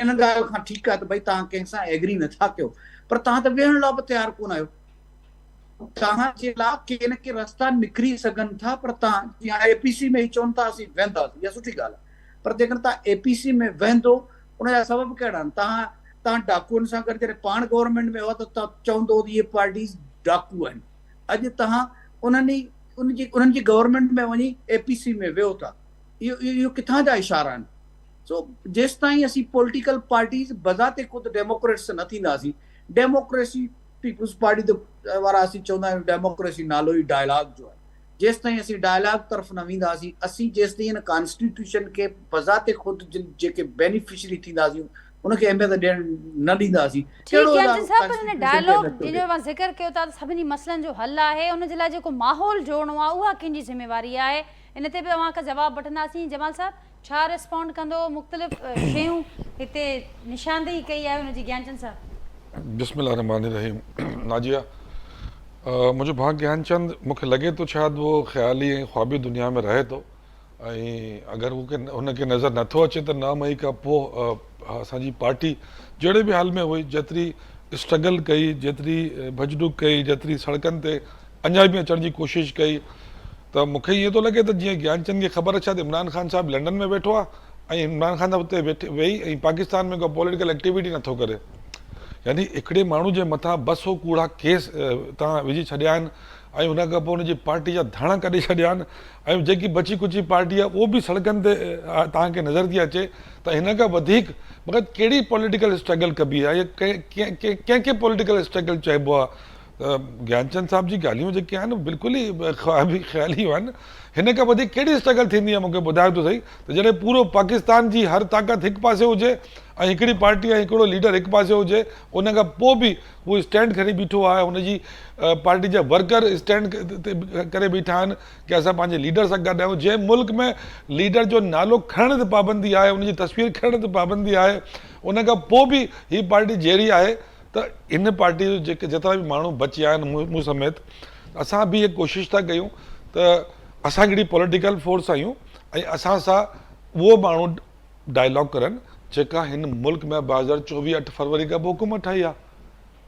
ان ڳالهه کان ٺيڪ آهي ته ڀئي توهان ڪنهن سان ايگري نه ٿا ڪيو پر توهان ته ويهڻ لاء به تيار ڪونه آهيو توهان جي لاء ڪي نه ڪي رستا نڪري سگهن ٿا پر توهان جيئن هاڻي اي پي سي ۾ هي چون ٿا اسين ويهنداسين اها سٺي ڳالهه آهي پر جيڪڏهن توهان اي پي سي ۾ ويهندو ان جا سبب ڪهڙا آهن توهان توهان ڊاڪوئن سان گڏ جڏهن پاڻ گورنمينٽ ۾ هئا ته توهان چوندو هو ته اهي پارٽيز ڊاڪو آهن اڄ توهان انهن ئي ان جي انهن جي گورنمينٽ ۾ وڃي اي پي سي ۾ ويهو ٿا اهو اهو ڪٿان جا اشارا آهن سو جيستائين اسين پوليٽيڪل پارٽيز بذات خود ڊيموڪريٽس نه ٿينداسين ڊيموڪريسي پيپلز پارٽي ته وارا اسين چوندا آهيون ڊيموڪريسي نالو ئي ڊائلاگ جو آهي جيستائين اسين ڊائلاگ طرف نه وينداسين اسين جيستائين ان ڪانسٽيٽيوشن کي بذات خود جن جيڪي بينيفشري ٿينداسين ان کي اهميت ڏيڻ نه ڏينداسين. ٺيڪ ڪهڙو گيانچند ادارو صاحب پر ان ڪانسٽيٽيوشن کي ڊائلاگ اهميت ٿو جنهن ڏي. جو اوهان ذڪر ڪيو ٿا ته سڀني مسئلن جو حل آهي ان جي لاء جيڪو ماحول جوڙڻو آهي اها ڪنهن جي ذميواري آهي ان تي به اوهان کان جواب وٺنداسين جمال صاحب ڇا ريسپونڊ ڪندو مختلف شيون هتي نشاندهي ڪئي آهي ان جي گيانچند صاحب. بسم الله الرحمٰن الرحيم ناجيه منهنجو ڀاء گيانچند مون کي لڳي ٿو شايد اهو خيالي ۽ خوابي دنيا ۾ رهي ٿو ۽ اگر هو کي هن کي نظر نٿو اچي ته 9 مئي کان پوء اسان جي پارٽي جهڙي به حال ۾ هئي جيتري اسٽرگل ڪئي جيتري ڀڄ ڊڪ ڪئي جيتري سڙڪن تي اڃا به اچڻ جي ڪوشش ڪئي ته مون کي ائين ٿو لڳي ته جيئن گيانچند کي خبر شايد عمران خان صاحب لنڊن ۾ ويٺو آهي ۽ عمران خان صاحب اتي ويٺي ويهي ۽ پاڪستان ۾ ڪو پوليٽيڪل ايڪٽيوٽي نٿو ڪري يعني هڪڙي ماڻهو جي مٿان ٻه سو ڪوڙا ڪيس تان وجهي ڇڏيا آهن ۽ ان کان پوء ان جي پارٽي جا ڌڻ ڪڍي ڇڏيا آهن ۽ جيڪي بچي ڪچي پارٽي آهي اهو به سڙڪن تي توهان کي نظر ٿي اچي ته هن کان وڌيڪ مگر ڪهڙي پوليٽيڪل اسٽرگل ڪبي آهي يا ڪنهن کي پوليٽيڪل اسٽرگل چئبو آهي ته گيانچند صاحب جي ڳالهيون جيڪي آهن بلڪل ئي خوابي خيالي آهن هن کان وڌيڪ ڪهڙي اسٽرگل ٿيندي آهي مون کي ٻڌايو ته سهي ته جڏهن پورو پاڪستان جي هر طاقت هڪ پاسي هجي ۽ هڪڙي پارٽي ۽ هڪڙو ليڊر هڪ پاسي هجي ان کان پوء به هو اسٽينڊ کڻي بيٺو آهي هن جي پارٽي جا ورڪر اسٽينڊ ڪري بيٺا آهن ڪي اسان پنهنجي ليڊر سان گڏ آهيون جنهن ملڪ ۾ ليڊر جو نالو کڻڻ تي پابندي آهي ان جي تصوير کڻڻ تي پابندي آهي ان کان پوء به هي پارٽي جيئري آهي ته هن پارٽي جو جيڪي جيترا به ماڻهو بچيا آهن مون سميت اسان به هي ڪوشش ٿا ڪيون ته اسان هڪڙي پوليٽيڪل فورس آهيون ۽ اسان سان اهو ماڻهو ڊائلاگ ڪرن جيڪا هن ملڪ ۾ 2024 8 فروري کان پوء حڪومت ٺاهي آهي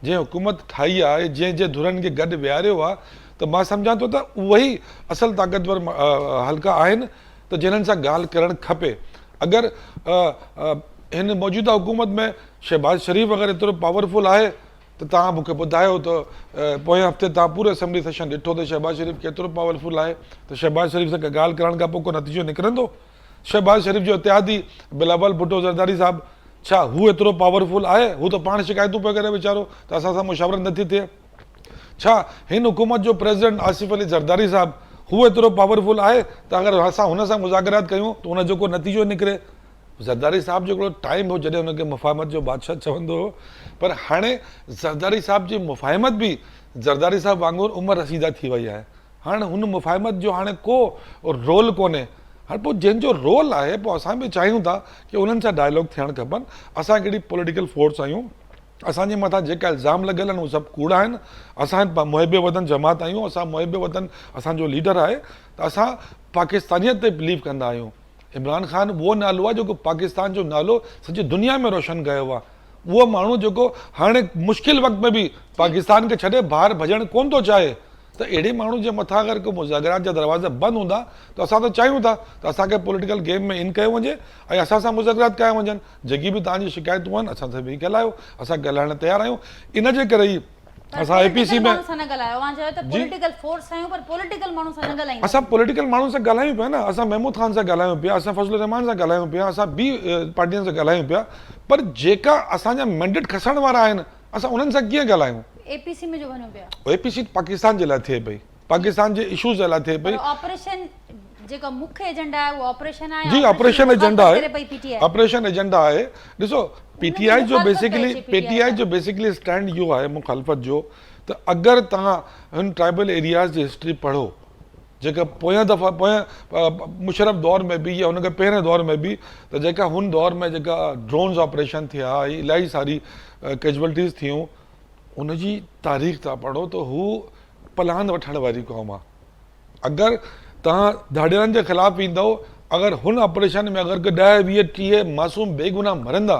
جنهن حڪومت ٺاهي آهي جنهن جنهن ڌرن کي گڏ ويهاريو آهي ته مان سمجهان ٿو ته اهي ئي اصل طاقتور حلقا آهن ته جنهن سان ڳالهه ڪرڻ کپي اگر هن موجوده حڪومت ۾ شهباز شريف اگر ايترو پاورفل آهي ته توهان مون کي ٻڌايو ته پوئين هفتي توهان پورو اسيمبلي سيشن ڏٺو ته شهباز شريف ڪيترو پاورفل آهي ته شهباز شريف سان ڳالهه ڪرڻ کان پوء ڪو نتيجو نڪرندو شهباز شريف جو اتحادي بلاول ڀٽو زرداري صاحب ڇا هو ايترو پاورفل آهي؟ هو ته پاڻ شڪايتون پيو ڪري ويچارو ته اسان سان مشاورت نٿي ٿئي. ڇا هن حڪومت جو پريزيڊنٽ آصف علي زرداري صاحب هو ايترو پاورفل آهي ته اگر اسان هن سان مذاڪرات ڪيون ته ان جو ڪو نتيجو نڪري؟ زرداري صاحب جو هڪڙو ٽائيم هو جڏهن هن کي مفاهمت جو بادشاهه چوندو هو پر هاڻي زرداري صاحب جي مفاهمت به زرداري صاحب وانگر عمر رسيده ٿي وئي آهي. هاڻ هن مفاهمت جو هاڻي ڪو رول ڪونهي. هاڻ پوء جنهن جو رول آهي پوء اسان به چاهيون ٿا ڪي انهن سان ڊائلاگ ٿيڻ کپن. اسان هڪڙي پوليٽيڪل فورس آهيون. اسان جي مٿان جيڪا الزام لڳل آهن اهي سڀ ڪوڙ آهن. اسان محب وطن جماعت آهيون. اسان محب وطن اسان جو ليڊر آهي ته اسان پاڪستانيت تي بليو ڪندا آهيون. عمران خان اهو نالو آهي جيڪو پاڪستان جو نالو سڄي دنيا ۾ روشن ڪيو آهي. اهو ماڻهو جيڪو هاڻي مشڪل وقت ۾ به پاڪستان کي ڇڏي ٻاهر ڀڄڻ ڪونه ٿو چاهي ته اهڙي ماڻهو جي مٿان اگر ڪو مذاڪرات جا دروازا بند هوندا ته اسان ته چاهيون ٿا ته اسان کي پوليٽيڪل گيم ۾ ان ڪيو وڃي ۽ اسان سان مذاڪرات ڪيا وڃن جيڪي به توهان جي شڪايتون آهن اسان سان ويهي ڳالهايو اسان ڳالهائڻ لاء تيار آهيون ان جي ڪري ئي اسان اي پي سي ۾ اسان پوليٽيڪل ماڻهن سان ڳالهايون پيا نه اسان محمود خان سان ڳالهايون پيا اسان فضل الرحمان سان ڳالهايون پيا اسان ٻي پارٽين سان ڳالهايون پيا پر جيڪا اسان جا مينڊيٽ کسڻ وارا آهن اسان انهن سان ڪيئن ڳالهايون. اي پي سي ۾ جو وڃو پيا. اي پي سي پاڪستان جي لاء ٿئي پئي پاڪستان جي اشوز جي لاء ٿئي پئي. پر آپريشن جيڪو مک ايجنڊا آهي اهو آپريشن آهي جي آپريشن ايجنڊا آهي آپريشن ايجنڊا آهي ڏسو پي ٽي آء جو بيسيڪلي پي ٽي آء جو بيسيڪلي اسٽينڊ اهو آهي مخالفت جو ته اگر توهان هن ٽرائبل ايرياز جي هسٽري پڙهو جيڪا پويان دفعا پويان مشرف دور ۾ به يا ان کان پهرين دور ۾ به ته جيڪا هن دور ۾ جيڪا ڊرونز آپريشن ٿيا الاهي ساري ڪيجوئلٽيز ٿيون ان جي تاريخ تان پڙهو ته هو پلاند وٺڻ واري قوم آهي اگر توهان ڌاڙيلن جي خلاف ويندؤ اگر هن آپريشن ۾ اگر ڪي ڏهه ويهه ٽيهه معصوم بيگناهه مرندا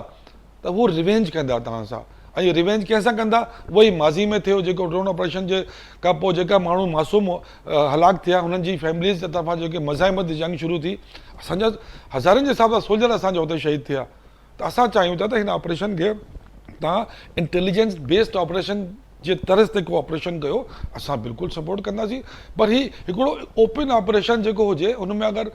ته هو ريونج ڪندا توهان سان ۽ ريونج ڪنهن سان ڪندا اهو ئي ماضي ۾ ٿيو جيڪو ڊرون آپريشن جي کان پوء جيڪا ماڻهو معصوم هلاڪ ٿيا هنن جي فيمليز جي طرفان جيڪي مزاحمت جي جنگ شروع ٿي اسان جا هزارن جي حساب سان سولجر اسان جا اتي شهيد ٿيا ته اسان چاهيون ٿا ته هن آپريشن کي توهان انٽيليجنس بيسڊ آپريشن جي طرز تي ڪو آپريشن ڪيو اسان بلڪل سپورٽ ڪنداسين پر هي هڪڙو اوپن آپريشن جيڪو هجي ان ۾ اگر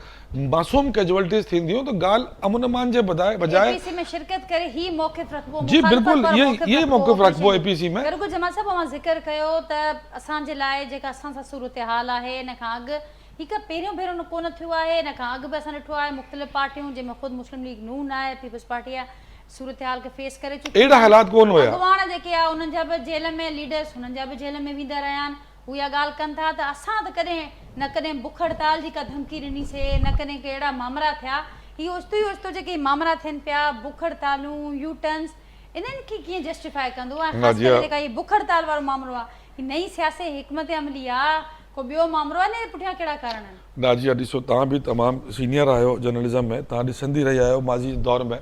معصوم ڪيجوئلٽيز ٿينديون ته ڳالهه امن امان جي بجاء اي پي سي ۾ شرڪت ڪري هي موقف رکبو جي بلڪل اهو ئي موقف رکبو اي پي سي ۾. گرگو جمال صاحب اوهان ذڪر ڪيو ته اسان جي لاء جيڪا اسان سان صورتحال آهي ان کان اڳ هي ڪا پهريون ڀيرو نه ڪونه ٿيو آهي، ان کان اڳ به اسان ڏٺو آهي مختلف پارٽيون جنهن ۾ خود مسلم ليگ نون آهي، پيپلز پارٽي آهي صورتحال کي فيس ڪري چڪيون اهڙا آهن، حالات ڪونه هيا. اڳواڻ جيڪي آهي انهن جا به جيل ۾ ليڊرس انهن جا به جيل ۾ ويندا رهيا آهن، هو اها ڳالهه ڪن ٿا ته اسان ته ڪڏهن نه ڪڏهن بک هڙتال جي ڪا ڌمڪي ڏني سي نه ڪڏهن ڪي اهڙا مامرا ٿيا، هي اوچتو ئي اوچتو جيڪي هي مامرا ٿين پيا بک هڙتالون، يو ٽرنس انهن کي ڪيئن جسٽيفائي ڪندو ۽ خاص ڪري جيڪا هي بک هڙتال وارو مامرو آهي هي نئين سياسي حڪمت عملي آهي ڪو ٻيو مامرو آهي نه جي پٺيان ڪهڙا ڪارڻ آهن. ناجيه ڏسو توهان به تمام سينيئر آهيو جرنلزم ۾ توهان ڏسندي رهي آهيو ماضي جي دور ۾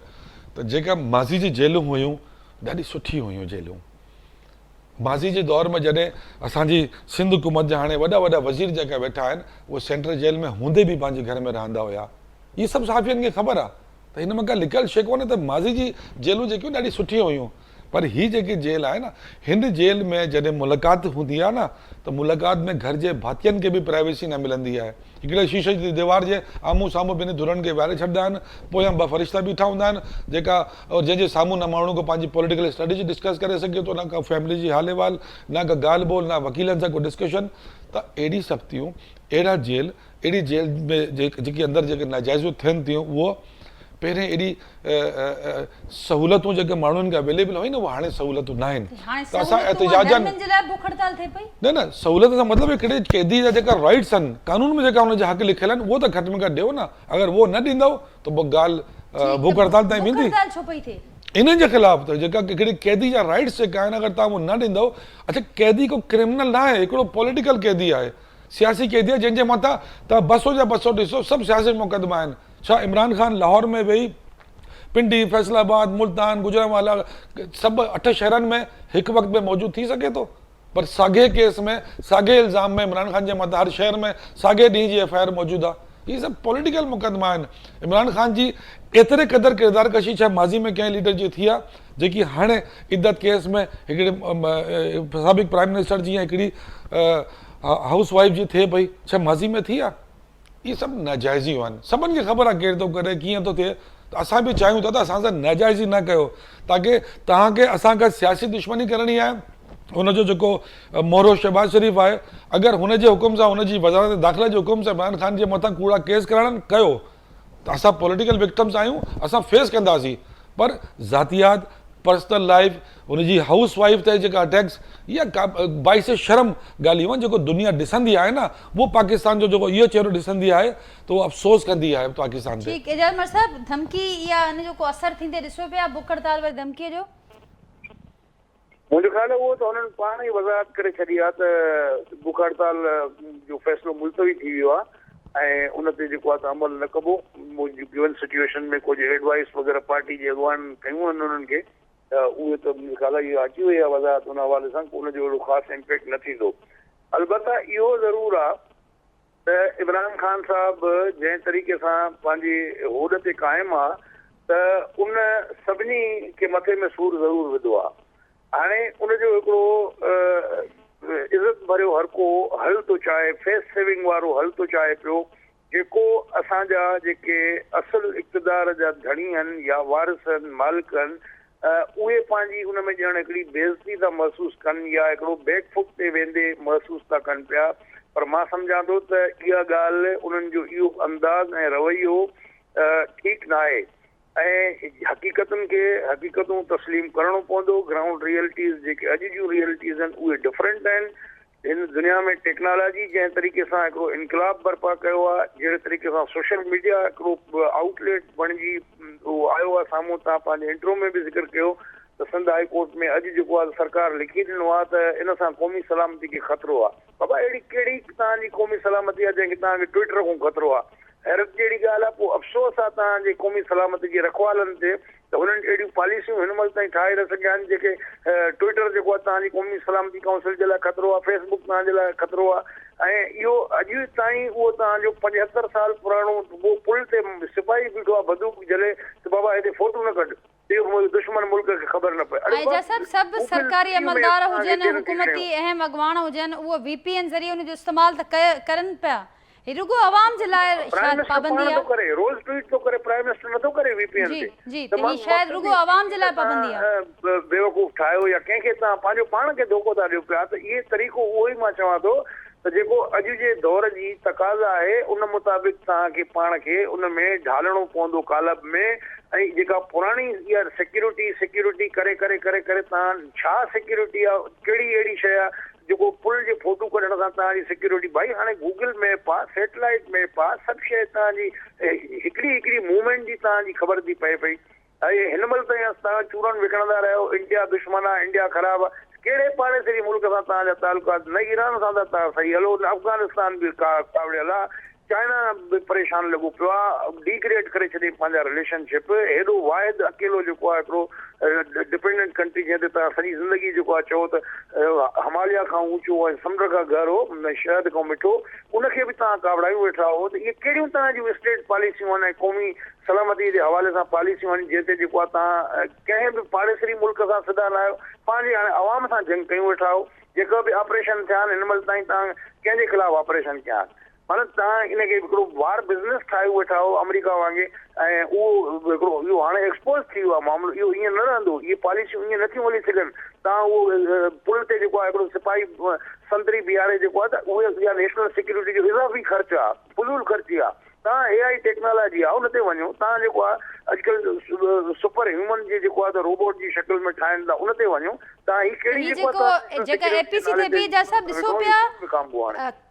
ته جيڪا ماضي جي جيلون هيون ڏاڍي سٺي هيون جيلون ماضي جي دور ۾ جڏهن اسان جي سنڌ حڪومت جا هاڻي وڏا وڏا وزير جيڪا ويٺا آهن اهي سينٽرل جيل ۾ هوندي به پنهنجي گهر ۾ رهندا هيا اهي سڀ صحافين کي خبر آهي ته هن ۾ ڪا لڪل شيء ڪونهي ته ماضي جي جيلون جيڪيون ڏاڍي سٺي هيون پر هي جيڪي جيل آهي نه هن جيل ۾ جڏهن ملاقات هوندي آهي نه ته ملاقات ۾ گهر جي ڀاتين کي به پرائيويسي نه ملندي آهي هڪڙي شيشي جي ديوار جي آمهون سامهون ٻنهي ڌرين کي ويهاري ڇڏندا آهن پويان ٻه فرشتا بيٺا هوندا آهن جيڪا جنهن جي سامهون نه ماڻهو ڪو پنهنجي پوليٽيڪل اسٽريٽجي ڊسڪس ڪري سگهي ٿو نه ڪا فيملي جي حال احوال نه ڪا ڳالهه ٻولهه نه وڪيلن سان ڪو ڊسڪشن ته اهڙي سختيون اهڙا جيل اهڙي جيل ۾ جيڪي اندر جيڪي ناجائزيون ٿين ٿيون اهو پهرين ايڏي سهولتون جيڪي ماڻهن کي اويليبل هيون نه اهي هاڻي سهولتون نه آهن ته اسان احتجاجن نه نه سهولت سان مطلب هڪڙي قيدي جا جيڪا رائٽس آهن قانون ۾ جيڪا ان جا حق لکيل آهن اهو ته گهٽ ۾ گهٽ ڏيو نه اگر اهو نه ڏيندو ته پوء ڳالهه بک هڙتال تائين ويندي انهن جي خلاف ته جيڪا هڪڙي قيدي جا رائٽس جيڪا آهن اگر توهان اهو نه ڏيندو اڇا قيدي ڪو ڪرمنل نه آهي هڪڙو پوليٽيڪل قيدي آهي سياسي قيدي آهي جنهن جي مٿان توهان 200 جا 200 ڏسو سڀ سياسي مقدما آهن ڇا عمران خان لاهور ۾ ويهي پنڊي، فيصل آباد، ملتان، گجرانوالا سڀ اٺ شهرن ۾ هڪ وقت ۾ موجود ٿي سگهي ٿو؟ پر ساڳئي ڪيس ۾ ساڳئي الزام ۾ عمران خان جي مٿان هر شهر ۾ ساڳئي ڏينهن جي ايف I R موجود آهي. هي سڀ پوليٽيڪل مقدما آهن. عمران خان جي ايتري قدر ڪردار ڪشي ڇا ماضي ۾ ڪنهن ليڊر جي ٿي آهي جيڪي هاڻي عدت ڪيس ۾ هڪڙي سابق پرائم منسٽر جي يا هڪڙي هائوس وائيف جي ٿئي پئي ڇا ماضي ۾ ٿي آهي؟ اهي سڀ ناجائزيون آهن سڀن کي خبر آهي ڪير ٿو ڪري ڪيئن ٿو ٿئي ته اسان به چاهيون ٿا ته اسان سان ناجائزي نه ڪيو تاڪه توهان کي اسان کان سياسي دشمني ڪرڻي آهي ان جو جيڪو مهرو شهباز شريف آهي اگر هن جي حڪم سان هن جي وزارت داخله جي حڪم سان عمران خان جي مٿان ڪوڙا ڪيس ڪرائڻ ڪيو ته اسان پوليٽيڪل وڪٽمس آهيون اسان فيس ڪنداسين پر ذاتيات پرسنل لائيف هن جي هائوس وائيف تي جيڪا اٽيڪس اها باعث شرم ڳالهيون آهن جيڪو دنيا ڏسندي آهي نه اهو پاڪستان جو جيڪو اهو چهرو ڏسندي آهي ته اهو افسوس ڪندي آهي پاڪستان تي. ٺيڪ اعجاز مر صاحب ڌمڪي يا ان جو ڪو اثر ٿيندي ڏسو پيا بک هڙتال واري ڌمڪي جو؟ منهنجو خيال آهي اهو ته هنن پاڻ ئي وضاحت ڪري ڇڏي آهي ته بک هڙتال جو فيصلو ملتوي ٿي ويو آهي ۽ ان تي جيڪو آهي ته عمل نه ڪبو. گيون سچوئيشن ۾ ڪجهه ايڊوائس وغيره پارٽي جي اڳواڻن ڪيون آهن انهن کي ته اهي ته منهنجو خيال آهي اها اچي وئي آهي وضاحت ان حوالي سان ان جو اهڙو خاص امپيڪٽ نه ٿيندو. البته اهو ضرور آهي ته عمران خان صاحب جنهن طريقي سان پنهنجي هوڏ تي قائم آ ته ان سڀني کي مٿي ۾ سور ضرور وڌو آ. هاڻي ان جو هڪڙو عزت ڀريو هر ڪو حل ٿو چاهي، فيس سيونگ وارو حل ٿو چاهي پيو، جيڪو اسان جا جيڪي اصل اقتدار جا ڌڻي هن يا وارث هن، مالڪ هن، اهي پنهنجي ان ۾ ڄڻ هڪڙي بيعزتي ٿا محسوس ڪن يا هڪڙو بيڪ فوٽ تي ويندي محسوس ٿا ڪن پيا پر مان سمجهان ٿو ته اها ڳالهه انهن جو اهو انداز ۽ رويو ٺيڪ ناهي ۽ حقيقتن کي حقيقتون تسليم ڪرڻو پوندو گرائونڊ ريئلٽيز جيڪي اڄ جون ريئلٽيز آهن اهي ڊفرنٽ آهن هن دنيا ۾ ٽيڪنالاجي جنهن طريقي سان هڪڙو انقلاب برپا ڪيو آهي، جهڙي طريقي سان سوشل ميڊيا هڪڙو آئوٽ ليٽ بڻجي اهو آيو آهي سامهون، توهان پنهنجي انٽرو ۾ به ذڪر ڪيو ته سنڌ هائي ڪورٽ ۾ اڄ جيڪو آهي سرڪار لکي ڏنو آهي ته ان سان قومي سلامتي کي خطرو آهي. بابا اهڙي ڪهڙي توهان جي قومي سلامتي آهي جنهن کي توهان کي ٽوئٽر کان خطرو آهي؟ حيرت جهڙي ڳالهه آهي، پوء افسوس آهي توهان جي قومي سلامتي جي رکوالن تي ته هنن اهڙيون پاليسيون هن مهل تائين ٺاهي نه سگهيا آهن جيڪي ٽوئٽر جيڪو آهي توهان جي قومي سلامتي ڪائونسل جي لاء خطرو آهي، فيس بڪ توهان جي لاء خطرو آهي ۽ اهو اڄ تائين اهو توهان جو 75 سال پراڻو اهو پل تي سپاهي بيٺو آهي بندوق جهلي ته بابا هتي فوٽو نه ڪڍ. اهو منهنجي دشمن ملڪ کي خبر نه پئي. اڙي آء جا صاحب سڀ گوگل سرڪاري فري ۾ عملدار توهان کي هجن ڏين ٿي حڪومتي شيون. اهم اڳواڻ هجن اهو وي پي اين ذريعي ان جو استعمال ته ڪرن پيا هي رڳو عوام جي لاء پرائم شايد منسٽر پابندي پاڻ آ. ٿو ڪري روز ٽوئيٽ ٿو ڪري پرائم منسٽر نٿو ڪري وي پي اين جي تي جي ته ته هي مان شايد مقصد رڳو هي عوام جي ته لاء پابندي آ. توهان بيوقوف ٺاهيو يا ڪنهن کي توهان پنهنجو پاڻ کي ڌوڪو ٿا ڏيو پيا ته اهي طريقو اهو ئي مان چوان ٿو ته جيڪو اڄ جي دور جي تقاضا آهي ان مطابق توهان کي پاڻ کي ان ۾ ڍالڻو پوندو قالب ۾ ۽ جيڪا پراڻي اها سيڪيورٽي سيڪيورٽي ڪري ڪري ڪري ڪري توهان ڇا سيڪيورٽي آ ڪهڙي اهڙي شيء آ جيڪو پل جي فوٽو ڪڍڻ سان توهان جي سيڪيورٽي ڀائي هاڻي گوگل ميپ آ سيٽلائيٽ ميپ آ سڀ شيء توهان جي هڪڙي هڪڙي موومينٽ جي توهان جي خبر ٿي پئي پئي اهي هن مهل تائين توهان چورن وڪڻندا رهيو انڊيا دشمن آ انڊيا خراب آ ڪهڙي پاڙيسري ملڪ سان توهان جا تعلقات نه ايران سان ته توهان صحيح هلو نه افغانستان به ڪاوڙيل آ چائنا به پريشان لڳو پيو آ ڊيگريڊ ڪري ڇڏي پنهنجا رليشن شپ هيڏو واحد اڪيلو جيڪو آ هڪڙو ڊپينڊنٽ ڪنٽري جنهن تي توهان سڄي زندگي جيڪو آ چئو ته هماليا کان اوچو ۽ سمنڊ کان گهرو شهد کان مٺو ان کي به توهان ڪاوڙايون ويٺا هو ته اهي ڪهڙيون توهان جون اسٽيٽ پاليسيون آهن ۽ قومي سلامتي جي حوالي سان پاليسيون آهن جنهن تي جيڪو آهي توهان ڪنهن به پاڙيسري ملڪ سان سڌا نه آهيو پنهنجي هاڻي عوام سان جنگ ڪيون ويٺا آهيو جيڪا به آپريشن ٿيا آهن هن مهل تائين توهان ڪنهن جي خلاف آپريشن ڪيا آهن معنيٰ توهان ان کي هڪڙو وار بزنس ٺاهيو ويٺا آهيو آمريڪا وانگي ۽ اهو هڪڙو اهو هاڻي ايڪسپوز ٿي ويو آهي معاملو اهو ائين نه رهندو اهي پاليسيون ائين نٿيون هلي سگهن توهان اهو پل تي جيڪو آهي هڪڙو سپاهي سنتري بيهاري جيڪو آهي ته اهي اها نيشنل سيڪيورٽي جو اضافي خرچ آهي فضول خرچي آهي توهان اي آئي ٽيڪنالاجي آهي ان تي وڃو توهان جيڪو آهي اڄڪلهه سپر هيومن جي جيڪو آهي ته روبوٽ جي شڪل ۾ ٺاهين ٿا ان تي وڃو توهان هي ڪهڙي هي جيڪو جيڪو آهي جيڪا اي پي سي ٿئي پئي جا صاحب ڏسو پيا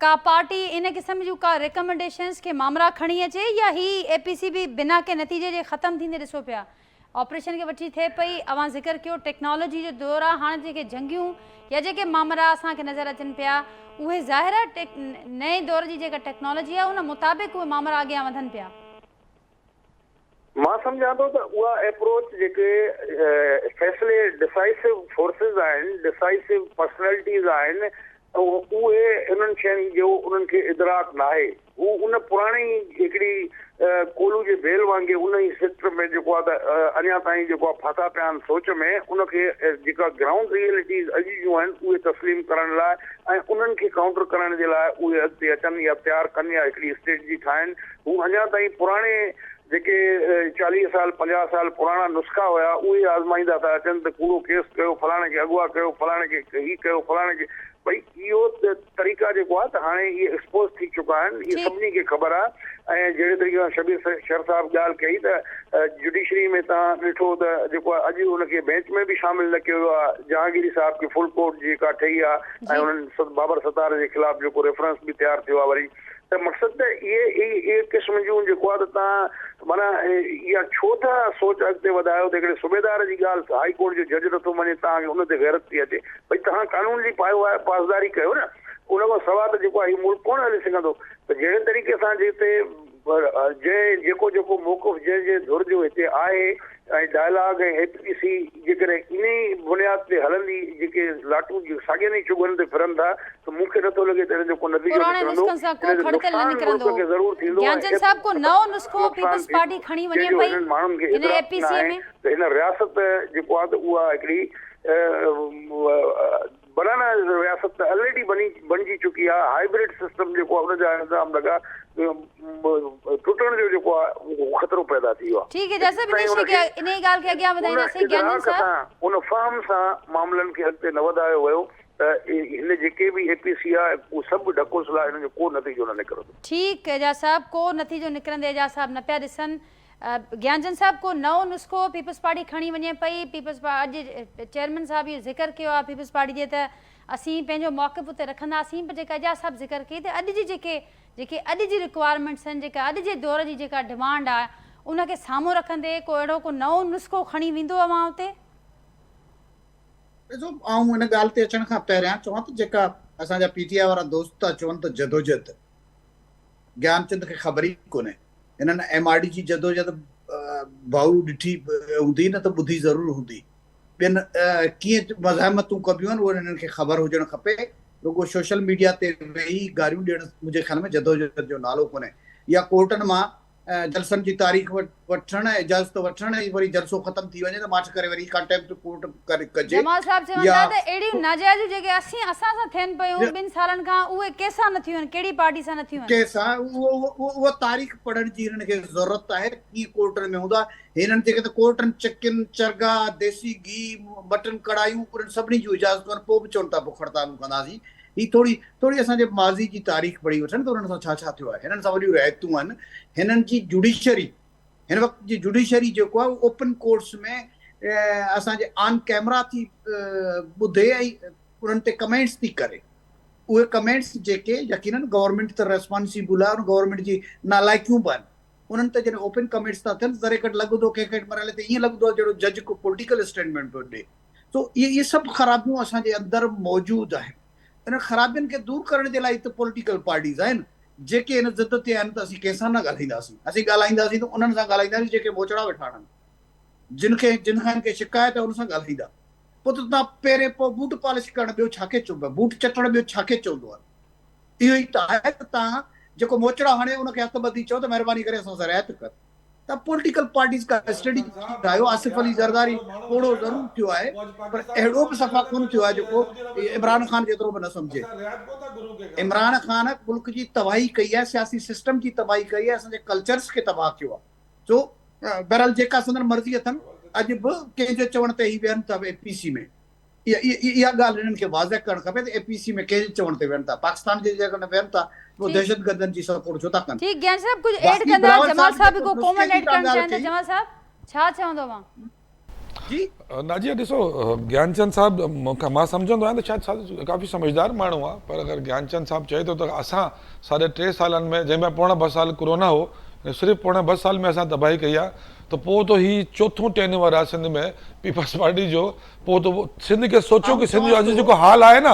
ڪا پارٽي ان قسم جون ڪا ريڪمينڊيشنز کي مامرا کڻي اچي يا هي اي پي سي به بنا ڪنهن نتيجي جي ختم ٿيندي ڏسو پيا آپريشن کي وٺي ٿئي پئي اوهان ذڪر ڪيو ٽيڪنالاجي جو دور آ هاڻي جيڪي جنگيون يا جيڪي مامرا اسان کي نظر اچن پيا اهي ظاهر آ نئين دور جي جيڪا ٽيڪنالاجي آ ان مطابق اهي مامرا اڳيان وڌن پيا. مان سمجهان ٿو ته اها ايپروچ جيڪي فيصلي ڊسائسو فورسز آهن ڊسائسو پرسنلٽيز آهن اهي انهن شين جو انهن کي ادراڪ ناهي. هو ان پراڻي هڪڙي ڪولهو جي بيل وانگي ان ئي سٽ ۾ جيڪو آهي ته اڃا تائين جيڪو آهي ڦاٿا پيا آهن سوچ ۾ ان کي جيڪا گرائونڊ ريئلٽيز اڄ جون آهن اهي تسليم ڪرڻ لاء ۽ انهن کي ڪائونٽر ڪرڻ جي لاء اهي اڳتي اچن يا تيار ڪن يا هڪڙي اسٽريٽجي ٺاهن هو اڃا تائين پراڻي جيڪي 40 سال 50 سال پراڻا نسخا هيا اهي آزمائيندا ٿا اچن ته ڪوڙو ڪيس ڪيو فلاڻي کي اغوا ڪيو فلاڻي کي هي ڪيو فلاڻي کي. ڀئي اهو طريقا جيڪو آهي ته هاڻي اهي ايڪسپوز ٿي چڪا آهن اهي سڀني کي خبر آهي ۽ جهڙي طريقي سان شبير شر صاحب ڳالهه ڪئي ته جڊيشري ۾ توهان ڏٺو ته جيڪو آهي اڄ ان کي بينچ ۾ به شامل نه ڪيو ويو آهي جهانگيري صاحب کي فل ڪورٽ جيڪا ٺهي آهي ۽ انهن بابر ستار جي خلاف جيڪو ريفرنس به تيار ٿيو آهي وري ته مقصد ته اهي اهي قسم جون جيڪو آهي ته توهان معنيٰ اها ڇو ٿا سوچ اڳتي وڌايو ته هڪڙي صوبيدار جي ڳالهه هائي ڪورٽ جو جج نٿو مڃي توهان کي ان تي غيرت ٿي اچي ڀئي توهان قانون جي پايو پاسداري ڪيو نه ان کان سوا ته جيڪو آهي هي ملڪ ڪونه هلي سگهندو ته جهڙي طريقي سان جتي جنهن جيڪو جيڪو موقف جنهن جنهن ڌر جو هتي آهي ۽ ڊائلاگ ۽ اي پي سي جيڪڏهن انهي بنياد تي هلندي جيڪي لاٽون ساڳين ئي چوڳن تي ڦرن ٿا ته مون کي نٿو لڳي ته ان جو ڪو نتيجو پراڻي نڪرندو نسخن سان ڪو ان جو کڙتيل نه نقصان نڪرندو. ملڪ کي ضرور ٿيندو ۽ گيانچند صاحب ڪو نئون نسخو نقصان پيپلز ٿيندو پارٽي کڻي وڃي جنهن جو پئي هنن ماڻهن کي هن اي ادراڪ پي نه سي آهي ۾. ته هن رياست جيڪو آهي ته اها هڪڙي بنانا رياست ته الريڊي بني بڻجي چڪي آهي هائبرڊ سسٽم جيڪو آهي ان جا الزام لڳا ٽٽڻ جو جيڪو آهي اهو خطرو پيدا ٿي ويو آهي ٺيڪ اعجاز صاحب انهي شي کي انهي ڳالهه کي اڳيان ان وڌائينداسين گيانچند ادراڪ صاحب. سان ان فهم سان معاملن کي اڳتي نه وڌايو ويو ته هن جيڪي به اي پي سي آهي اهو سڀ ڍڪوسلا ان جو ڪو نتيجو نه نڪرندو. ٺيڪ اعجاز صاحب ڪو نتيجو نڪرندي اعجاز صاحب نه پيا ڏسن. گيانچند صاحب ڪو نئون نسخو پيپلز پارٽي کڻي وڃي پئي پيپلز اڄ چيئرمين صاحب اهو ذڪر ڪيو آهي پيپلز پارٽي جي ته اسين پنهنجو موقف اتي رکنداسين پر جيڪا اعجاز صاحب ذڪر ڪئي ته اڄ جي جيڪي جيڪي اڄ جي رڪوائرمينٽس آهن جيڪا اڄ جي دور جي جيڪا ڊمانڊ آهي ان کي سامهون رکندي ڪو اهڙو ڪو نئون نسخو کڻي ويندو اوهان اتي؟ ڏسو آئون ان ڳالهه تي اچڻ کان پهريان چوان ته جيڪا اسان جا پي ٽي آء وارا دوست ٿا چون ته جدوجھد گيانچند کي خبر ئي ڪونهي. هنن ايم آر ڊي جي جدوجھد ڀائو ڏٺي هوندي نه ته ٻڌي ضرور هوندي. ٻين ڪيئن مزاحمتون ڪبيون آهن اهو هنن کي خبر هجڻ کپي. رڳو سوشل ميڊيا تي ويهي گاريون ڏيڻ منهنجي خيال ۾ جدوجھد جو نالو ڪونهي. يا ڪورٽن مان جلسن جي تاريخ وٺڻ ۽ اجازت وٺڻ ۽ وري جلسو ختم ٿي وڃي ته ماٺ ڪري وري ڪانٽيمپٽ ڪورٽ ڪجي جمال صاحب چون يا ٿا ته اهڙيون ناجائزيون جيڪي اسين اسان سان ٿين پيون ٻن سالن کان اهي ڪنهن سان نه ٿيون آهن ڪهڙي پارٽي سان نه ٿيون آهن. ڪنهن سان اهو تاريخ پڙهڻ جي هنن کي ضرورت آهي ته ڪيئن ڪورٽن ۾ هوندا هنن جيڪي ته ڪورٽن چڪن چرغا ديسي گيهه مٽن ڪڙايون انهن سڀني جون اجازتون آهن پوء به چون ٿا بک هڙتالون ڪنداسين هي ٿوري ٿوري اسان جي ماضي جي تاريخ پڙهي وٺن ته انهن سان ڇا ڇا ٿيو آهي. هنن سان وڏيون رعايتون آهن. هنن جي جوڊيشري هن وقت جي جوڊيشري جيڪو آهي اهو اوپن ڪورٽس ۾ اسان جي آن ڪيمرا ٿي ٻڌي ۽ انهن تي ڪمينٽس ٿي ڪري. اهي ڪمينٽس جيڪي يقينن گورنمينٽ ته ريسپانسيبل آهي ان گورنمينٽ جي نالائقيون به آهن. انهن تي جڏهن اوپن ڪمينٽس ٿا ٿين ته ذري گهٽ لڳندو ڪنهن ڪنهن مرحلي تي ائين لڳندو آهي جهڙو جج ڪو پوليٽيڪل اسٽيٽمينٽ پيو ڏي. سو اهي سڀ خرابيون اسان جي اندر موجود آهن. انهن خرابين کي دور ڪرڻ جي لاء ئي ته پوليٽيڪل پارٽيز آهن، جيڪي ان ضد تي آهن ته اسين ڪنهن سان نه ڳالهائينداسين. اسين ڳالهائينداسين ته انهن سان ڳالهائينداسين جيڪي موچڙا ويٺا هڻن. جن کي جن کان هن کي شڪايت آهي ان سان ڳالهائيندا. پوء ته توهان پهرين پوء بوٽ پالش ڪرڻ ٻيو ڇا کي چئبو آهي؟ بوٽ چٽڻ ٻيو ڇا کي چوندو آهي؟ اهو ئي ته آهي ته توهان جيڪو موچڙا هڻي ان کي هٿ ٻڌي چئو ته مهرباني ڪري اسان سان رعايت ڪر. ته پوليٽيڪل پارٽيز ڪا اسٽريٽجي ٺاهيو، آصف علي زرداري پوڙهو ضرور ٿيو آهي پر اهڙو به صفا ڪونه ٿيو آهي جيڪو عمران خان جيترو به نه سمجهي. عمران خان ملڪ جي تباهي ڪئي آهي، سياسي سسٽم جي تباهي ڪئي آهي، اسان جي ڪلچرز کي تباهه ڪيو آهي. سو بهرحال جيڪا سندن مرضي اٿن اڄ به ڪنهن جي چوڻ تي هي ويهن ٿا اي پي سي ۾. اها ڳالهه هنن کي واضح ڪرڻ کپي ته اي پي سي ۾ ڪنهن جي چوڻ تي ويهن ٿا، پاڪستان جي جيڪڏهن ويهن ٿا ته پوء دهشتگردن جي سپورٽ ڇو ٿا ڪن. ٺيڪ گيان صاحب ڪجهه ايڊ باقي ڪندا بلاول جمال صاحب صاحب به جيڪو ڪو نسخي ڪومينٽ جي ايڊ تان ڪرڻ ڳالهه چاهين ٿا ڪئي. جمال صاحب ڇا چوندو اوهان. جي. ناجيه ڏسو گيانچند صاحب مان سمجهندو آهيان ته شايد ڪافي سمجهدار ماڻهو آهي پر اگر گيانچند صاحب چئي ٿو ته اسان ساڍي ٽي سالن ۾ جنهن ۾ پوڻا ٻه سال ڪورونا هو صرف پوڻا ٻه سال ۾ اسان تباهي ڪئي آهي ته پوء ته هي چوٿون ٽينيور آهي سنڌ ۾ پيپلز پارٽي جو پوء ته سنڌ کي سوچو ڪي سنڌ جو اڄ جيڪو حال آهي نه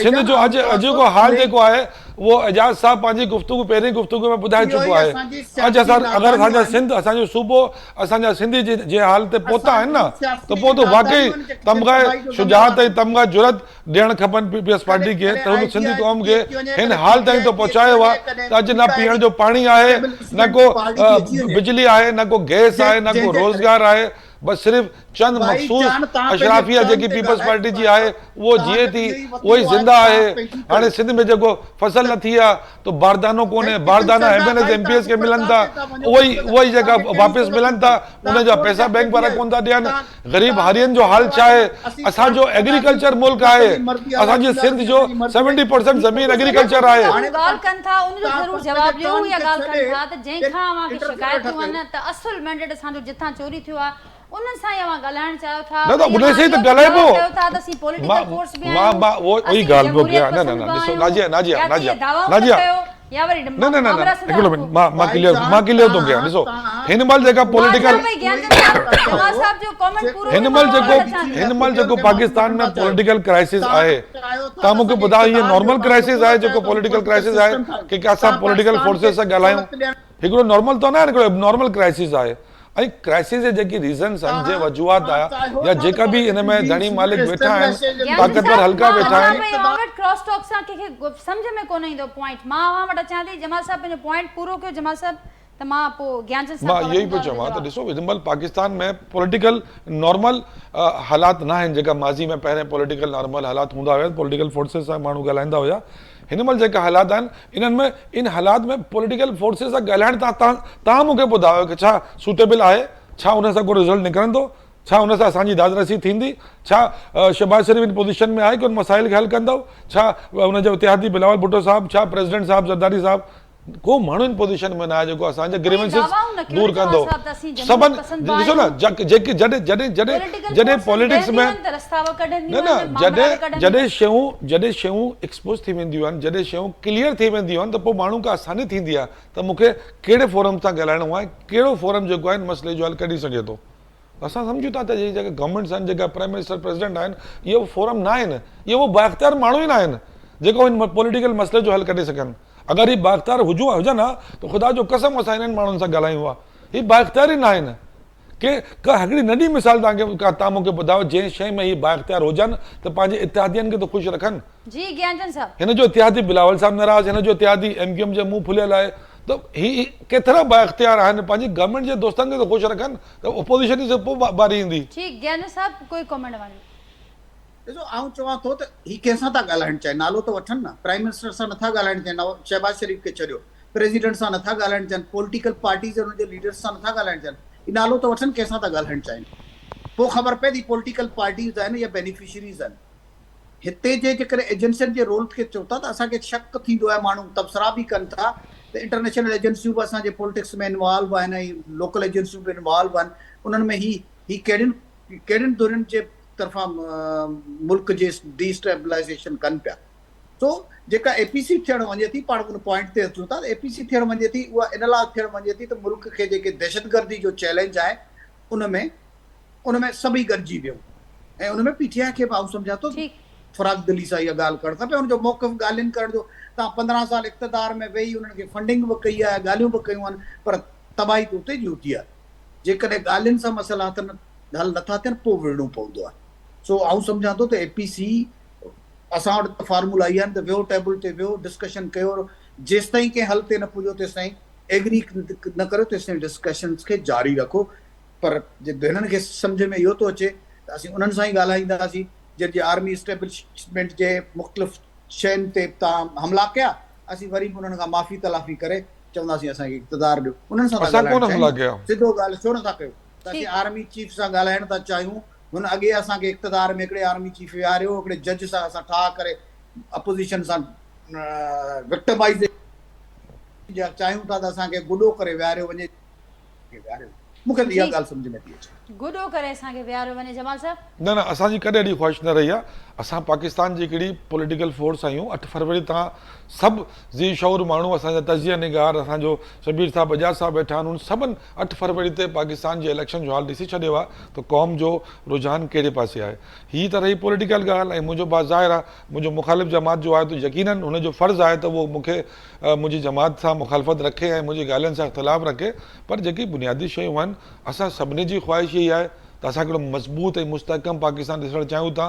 سنڌ جو اڄ جيڪو حال جيڪو آهي اهو اعجاز صاحب پنهنجي گفتگو پهرين گفتگو ۾ ٻڌائي چڪو آهي اڄ اسان اگر اسان جا سنڌ اسان جو صوبو اسان جا سنڌي جي جنهن حال تي پهتا آهن نه ته پوء ته واقعي تمغه شجاعت ۽ تمغه جرئت ڏيڻ کپن پيپلز پارٽي کي ته هن سنڌي قوم کي هن حال تائين ته پهچايو آهي ته اڄ نه پيئڻ جو پاڻي آهي نه ڪو بجلي آهي نه ڪو گئس آهي نه ڪو روزگار آهي. بس صرف چند مخصوص اشرافيه جيڪي پيپلز پارٽي جي آهي اهو جيئي ٿي اهو ئي زنده آهي. هاڻي سنڌ ۾ جيڪو فصل نه ٿي آ ته باردانو ڪونهي، باردانا M N As M P As کي ملن ٿا اهي ئي اهي ئي جيڪا واپس ملن ٿا ان جا پئسا بينڪ وارا ڪونه ٿا ڏين. غريب هارين جو حال ڇا آهي؟ اسان جو ايگريڪلچر ملڪ آهي اسان جي سنڌ جو سيونٽي پرسنٽ زمين ايگريڪلچر آهي. هو ڳالهه ڪن ٿا ان جو ضرور جواب ڏيو هو اها ڳالهه ڪن ٿا ته جنهن کان اوهان کي شڪايتون آهن ته اصل مينڊيٽ اسان جو جتان چوري ٿيو آهي انهن سان ئي اوهان ڳالهائڻ چاهيو ٿا نه ته وري انهن اوهان سان ئي ته اهو به ڳالهائبو دعويٰ ڪيو ٿا ته اسين پوليٽيڪل مان فورس به مان آهيون مان اهو ئي اسين ڳالهه پيو جمهوريت ڪيان نه نه پسند نه به ڏسو آهيون ناجيه ناجيه يا ته ناجيه اهي دعوائون نه ناجيه ڪيو يا وري نه نه نه نه مامرا سڌا هڪڙو منٽ رکو. مان مان ڪليئر مان ڪليئر ٿو ڪيان ڏسو هن مهل جيڪا مان پوليٽيڪل چوان پئي گيانچند صاحب جمال صاحب جو ڪامينٽ پورو هن ڪيو مهل مان جيڪو اوهان وٽ اچان ٿي. هن مهل جيڪو پاڪستان ۾ پوليٽيڪل ڪرائسس آهي توهان مون کي ٻڌايو هي نارمل ڪرائسس آهي جيڪو پوليٽيڪل ڪرائسس آهي ڪي اسان پوليٽيڪل فورسز سان ڳالهايون هڪڙو نارمل ته نه آهي هڪڙو ابنارمل ڪرائسس آهي ۽ ڪرائسس جي جيڪي ريزنس آهن جي وجوهات آهي يا جيڪا به ان ۾ ڌڻي مالڪ ويٺا آهن طاقتور حلقا ويٺا آهن. ڀئي اوهان وٽ ڪراس ٽاڪ سان ڪنهن کي سمجهه ۾ ڪونه ايندو پوائنٽ مان اوهان وٽ اچان ٿي جمال صاحب پنهنجو پوائنٽ پورو ڪيو جمال صاحب ته مان پوء گيانچند صاحب مان کان اهو ئي پيو وٺندو چوان ته جواب. ڏسو هن مهل پاڪستان ۾ پوليٽيڪل نارمل حالات نه آهن جيڪا ماضي ۾ پهرين پوليٽيڪل نارمل حالات هوندا هيا پوليٽيڪل فورسز سان ماڻهو ڳالهائيندا هيا هن مهل جيڪا حالات آهن انهن ۾ ان حالات ۾ پوليٽيڪل فورسز سان ڳالهائڻ تان توهان مون کي ٻڌايو ڪه ڇا سوٽيبل آهي ڇا ان سان ڪو رزلٽ نڪرندو ڇا ان سان اسان جي داد رسي ٿيندي ڇا شهباز شريف ان پوزيشن ۾ آهي ڪه ان مسائل کي حل ڪندو ڇا ان جو اتحادي بلاول ڀٽو صاحب ڇا پريزيڊنٽ صاحب زرداري صاحب ڪو ماڻهو ان پوزيشن ۾ نه آهي جيڪو اسان جا گريونسز دور ڪندو سڀن ڏسو نه جيڪي جڏهن جڏهن جڏهن جڏهن پوليٽڪس ۾ نه نه جڏهن جڏهن شيون جڏهن شيون ايڪسپوز ٿي وينديون آهن جڏهن شيون ڪليئر ٿي وينديون آهن ته پوء ماڻهو کي آساني ٿيندي آهي ته مون کي ڪهڙي فورم سان ڳالهائڻو آهي ڪهڙو فورم جيڪو آهي ان مسئلي جو حل ڪڍي سگهي ٿو اسان سمجهون ٿا ته جيڪي جيڪا گورنمينٽس آهن جيڪا پرائم منسٽر پريزيڊنٽ آهن اهي اهي فورم نه آهن اهي اهي بااختيار ماڻهو ئي نه آهن جيڪو هن پوليٽيڪل مسئلي جو حل ڪڍي سگهن اگر هي بااختيار هجون هجن ها ته خدا جو قسم اسان انهن ماڻهن سان ڳالهايون ها هي بااختيار ئي نه آهن ڪي ڪا هڪڙي ننڍي مثال توهان کي توهان مون کي ٻڌايو جنهن شيء ۾ هي بااختيار هجن ته پنهنجي اتحادين کي ته خوش رکن جي گيانچند صاحب. هن جو اتحادي بلاول صاحب ناراض هن جو اتحادي ايم ڪيو ايم جي منهن ڦليل آهي ته هي ڪيترا بااختيار آهن پنهنجي گورنمينٽ جي دوستن کي ته خوش رکن ته اپوزيشن جي پوء باري ايندي. ٺيڪ گيانچند صاحب ڪوئي ڪمينٽ اوهان جو. ڏسو آئون چوان ٿو ته هي ڪنهن سان ٿا ڳالهائڻ چاهين نالو ته وٺن نه پرائيم منسٽر سان نٿا ڳالهائڻ چاهين شهباز شريف کي ڇڏيو پريزيڊنٽ سان نٿا ڳالهائڻ چاهين پوليٽيڪل پارٽيز ۽ انهن جي ليڊرز سان نٿا ڳالهائڻ چاهين هي نالو ته وٺن ڪنهن سان ٿا ڳالهائڻ چاهين پوء خبر پئي ته هي پوليٽيڪل پارٽيز آهن يا بينيفشريز آهن. هتي جي جيڪڏهن ايجنسين جي رول کي چئون ٿا ته اسان کي شڪ ٿيندو آهي ماڻهو تبصرا به ڪن ٿا ته انٽرنيشنل ايجنسيون به اسان جي پولٽڪس ۾ انوالو آهن ۽ لوڪل ايجنسيون به انوالو آهن انهن ۾ هي هي ڪهڙين ڪهڙين ڌرين جي طرفان ملڪ جي ڊي اسٽيبلائيزيشن ڪن پيا سو جيڪا اي پي سي ٿيڻ وڃي ٿي پاڻ ان پوائنٽ تي اچون ٿا ته اي پي سي ٿيڻ وڃي ٿي اها ان لاء ٿيڻ وڃي ٿي ته ملڪ کي جيڪي دهشتگردي جو چئلينج آهي ان ۾ ان ۾ سڀئي گڏجي ويون ۽ ان ۾ پي ٽي آء کي به آئون سمجهان ٿو فراخ دلي سان اها ڳالهه ڪرڻ کپي ان جو موقف ڳالهين ڪرڻ جو توهان 15 سال اقتدار ۾ ويهي انهن کي فنڊنگ به ڪئي آهي ڳالهيون به ڪيون آهن پر تباهي ته اتي جي اتي آهي جيڪڏهن ڳالهين سان مسئلا حل نٿا ٿين پوء وڙهڻو پوندو آهي سو آئون سمجهان ٿو ته اي پي سي اسان وٽ ته فارمولا اها آهن ته ويهو ٽيبل تي ويهو ڊسڪشن ڪيو جيستائين ڪنهن حل تي نه پڄو تيستائين ايگري نه ڪريو تيستائين ڊسڪشنز کي جاري رکو پر جي هنن کي سمجهه ۾ اهو ٿو اچي ته اسين انهن سان ئي ڳالهائينداسين جن جي آرمي اسٽيبلشمينٽ جي مختلف شين تي توهان حملا ڪيا، اسين وري به انهن کان معافي تلافي ڪري چونداسين اسان کي اقتدار ڏيو. انهن سان ٿا اسان ڳالهائڻ ڪونه چاهين حملا نه. ڪيا. سڌو ڳالهه ڇو نٿا ڪيو ته اسين آرمي چيف سان ڳالهائڻ ٿا چاهيون، هن اڳي اسان کي اقتدار ۾ هڪڙي آرمي چيف ويهاريو، هڪڙي جج سان اسان ٺاهه ڪري اپوزيشن سان وڪٽمائيزيشن چاهيون ٿا ته اسان کي گڏو ڪري ويهاريو وڃي. کي ويهاريو وڃي مون کي ته اها ڳالهه سمجهه ۾ ٿي اچي. گڏو ڪري اسان کي ويهاريو وڃي جمال صاحب. نه نه اسان جي ڪڏهن اهڙي خواهش نه رهي آهي اسان پاڪستان جي هڪڙي پوليٽيڪل فورس آهيون اٺ فروري تان سڀ ذي شعور ماڻهو اسان جا تجزيه نگار اسان جو شبير صاحب اعجاز صاحب ويٺا آهن انهن سڀن اٺ فروري تي پاڪستان جي اليڪشن جو حال ڏسي ڇڏيو آهي ته قوم جو رجحان ڪهڙي پاسي آهي هي ته رهي پوليٽيڪل ڳالهه ۽ منهنجو با ظاهر آهي منهنجو مخالف جماعت جو آهي ته يقينن هن جو فرض آهي ته اهو مون کي منهنجي جماعت سان مخالفت رکي ۽ منهنجي ڳالهين سان اختلاف رکي پر جيڪي بنيادي شيون آهن اسان سڀني جي خواهش اها ئي آهي ته اسان هڪڙو مضبوط ۽ مستحڪم پاڪستان ڏسڻ چاهيون ٿا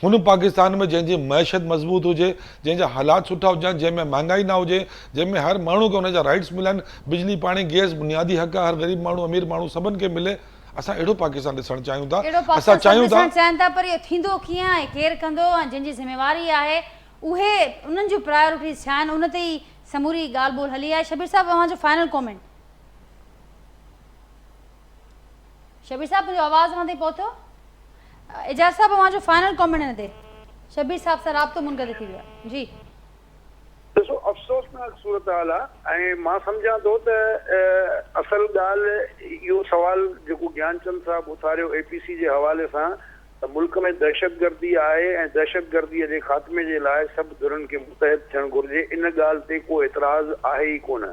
هن پاڪستان ۾ جنهن جي معيشت مضبوط هجي جنهن جا حالات سٺا هجن جنهن ۾ مهانگائي نه هجي جنهن ۾ هر ماڻهو کي ان جا رائٽس ملن بجلي پاڻي گئس بنيادي حق آهي هر غريب ماڻهو امير ماڻهو سڀن کي ملي. اسان اهڙو پاڪستان ڏسڻ چاهيون ٿا. اهڙو اسان پاڪستان سڀ چاهيون ٿا. ڏسڻ چاهين ٿا پر اهو ٿيندو ڪيئن ۽ ڪير ڪندو ۽ جن جي ذميواري آهي اهي انهن جون پرايورٽيز ڇا آهن ان تي ئي سموري ڳالهه ٻولهه هلي آهي. شبير صاحب اوهان جو فائنل ڪامينٽ. شبير صاحب منهنجو آواز اوهان تائين پهتو؟ اعجاز صاحب اوهان جو فائنل ڪامينٽ هن تي. شبير صاحب سان رابطو منقطع ٿي ويو آهي. جي. ڏسو افسوسناڪ صورتحال آ ۽ مان سمجهان ٿو ته اصل ڳالهه اهو سوال جيڪو گيانچند صاحب اٿاريو اي پي سي جي حوالي سان ته ملڪ ۾ دهشتگردي آهي ۽ دهشتگردي جي خاتمي جي لاء سڀ ڌرين کي متحد ٿيڻ گهرجي ان ڳالهه تي ڪو اعتراض آهي ئي ڪونه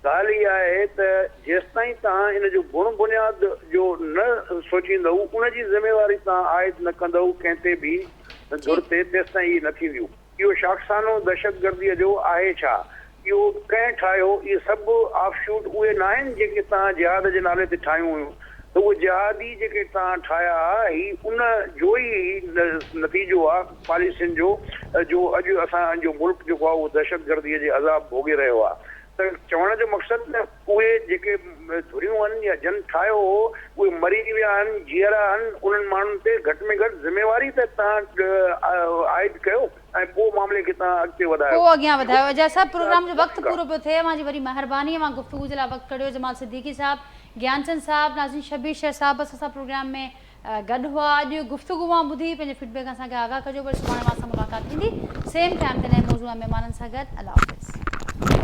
ڳالهه اها آهي ته جيستائين توهان ان جو بڻ بنياد جو نه سوچيندؤ ان جي ذميواري توهان عائد نه ڪندؤ ڪنهن تي به ڌر تي تيستائين اهي نه ٿينديون. اهو شاخسانو دهشتگرديء جو آهي ڇا؟ اهو ڪنهن ٺاهيو؟ اهي سڀ آف شوٽ اهي ناهن جيڪي توهان جهاد جي نالي تي ٺاهيون هيون ته اهي جهادي جيڪي توهان ٺاهيا ها هي ان جو ئي نتيجو آ پاليسين جو جو اڄ اسان جو ملڪ جيڪو آ اهو دهشتگرديء جي عذاب ڀوڳي رهيو آ ته چوڻ جو مقصد ته اهي جيڪي ڌريون آهن يا جن ٺاهيو هو اهي مري ويا آهن جيئرا آهن انهن ماڻهن تي گهٽ ۾ گهٽ ذميواري ته توهان عائد ڪيو ۽ پوء معاملي کي توهان اڳتي وڌايو. پوء اڳيان وڌايو. اعجاز صاحب پروگرام جو وقت پورو پيو ٿئي اوهان جي وڏي مهرباني اوهان گفتگو جي لاء وقت ڪڍيو جمال صديقي صاحب گيانچند صاحب ناظرين شبير شيخ صاحب اسان سان پروگرام ۾ گڏ هئا اڄ گفتگو اوهان ٻڌي پنهنجي فيڊ بيڪ اسان کي آگاهه ڪجو وري سڀاڻي اوهان سان ملاقات ٿيندي سيم ٽائيم تي نئين موضوع ۽ مهمانن سان گڏ الله حافظ.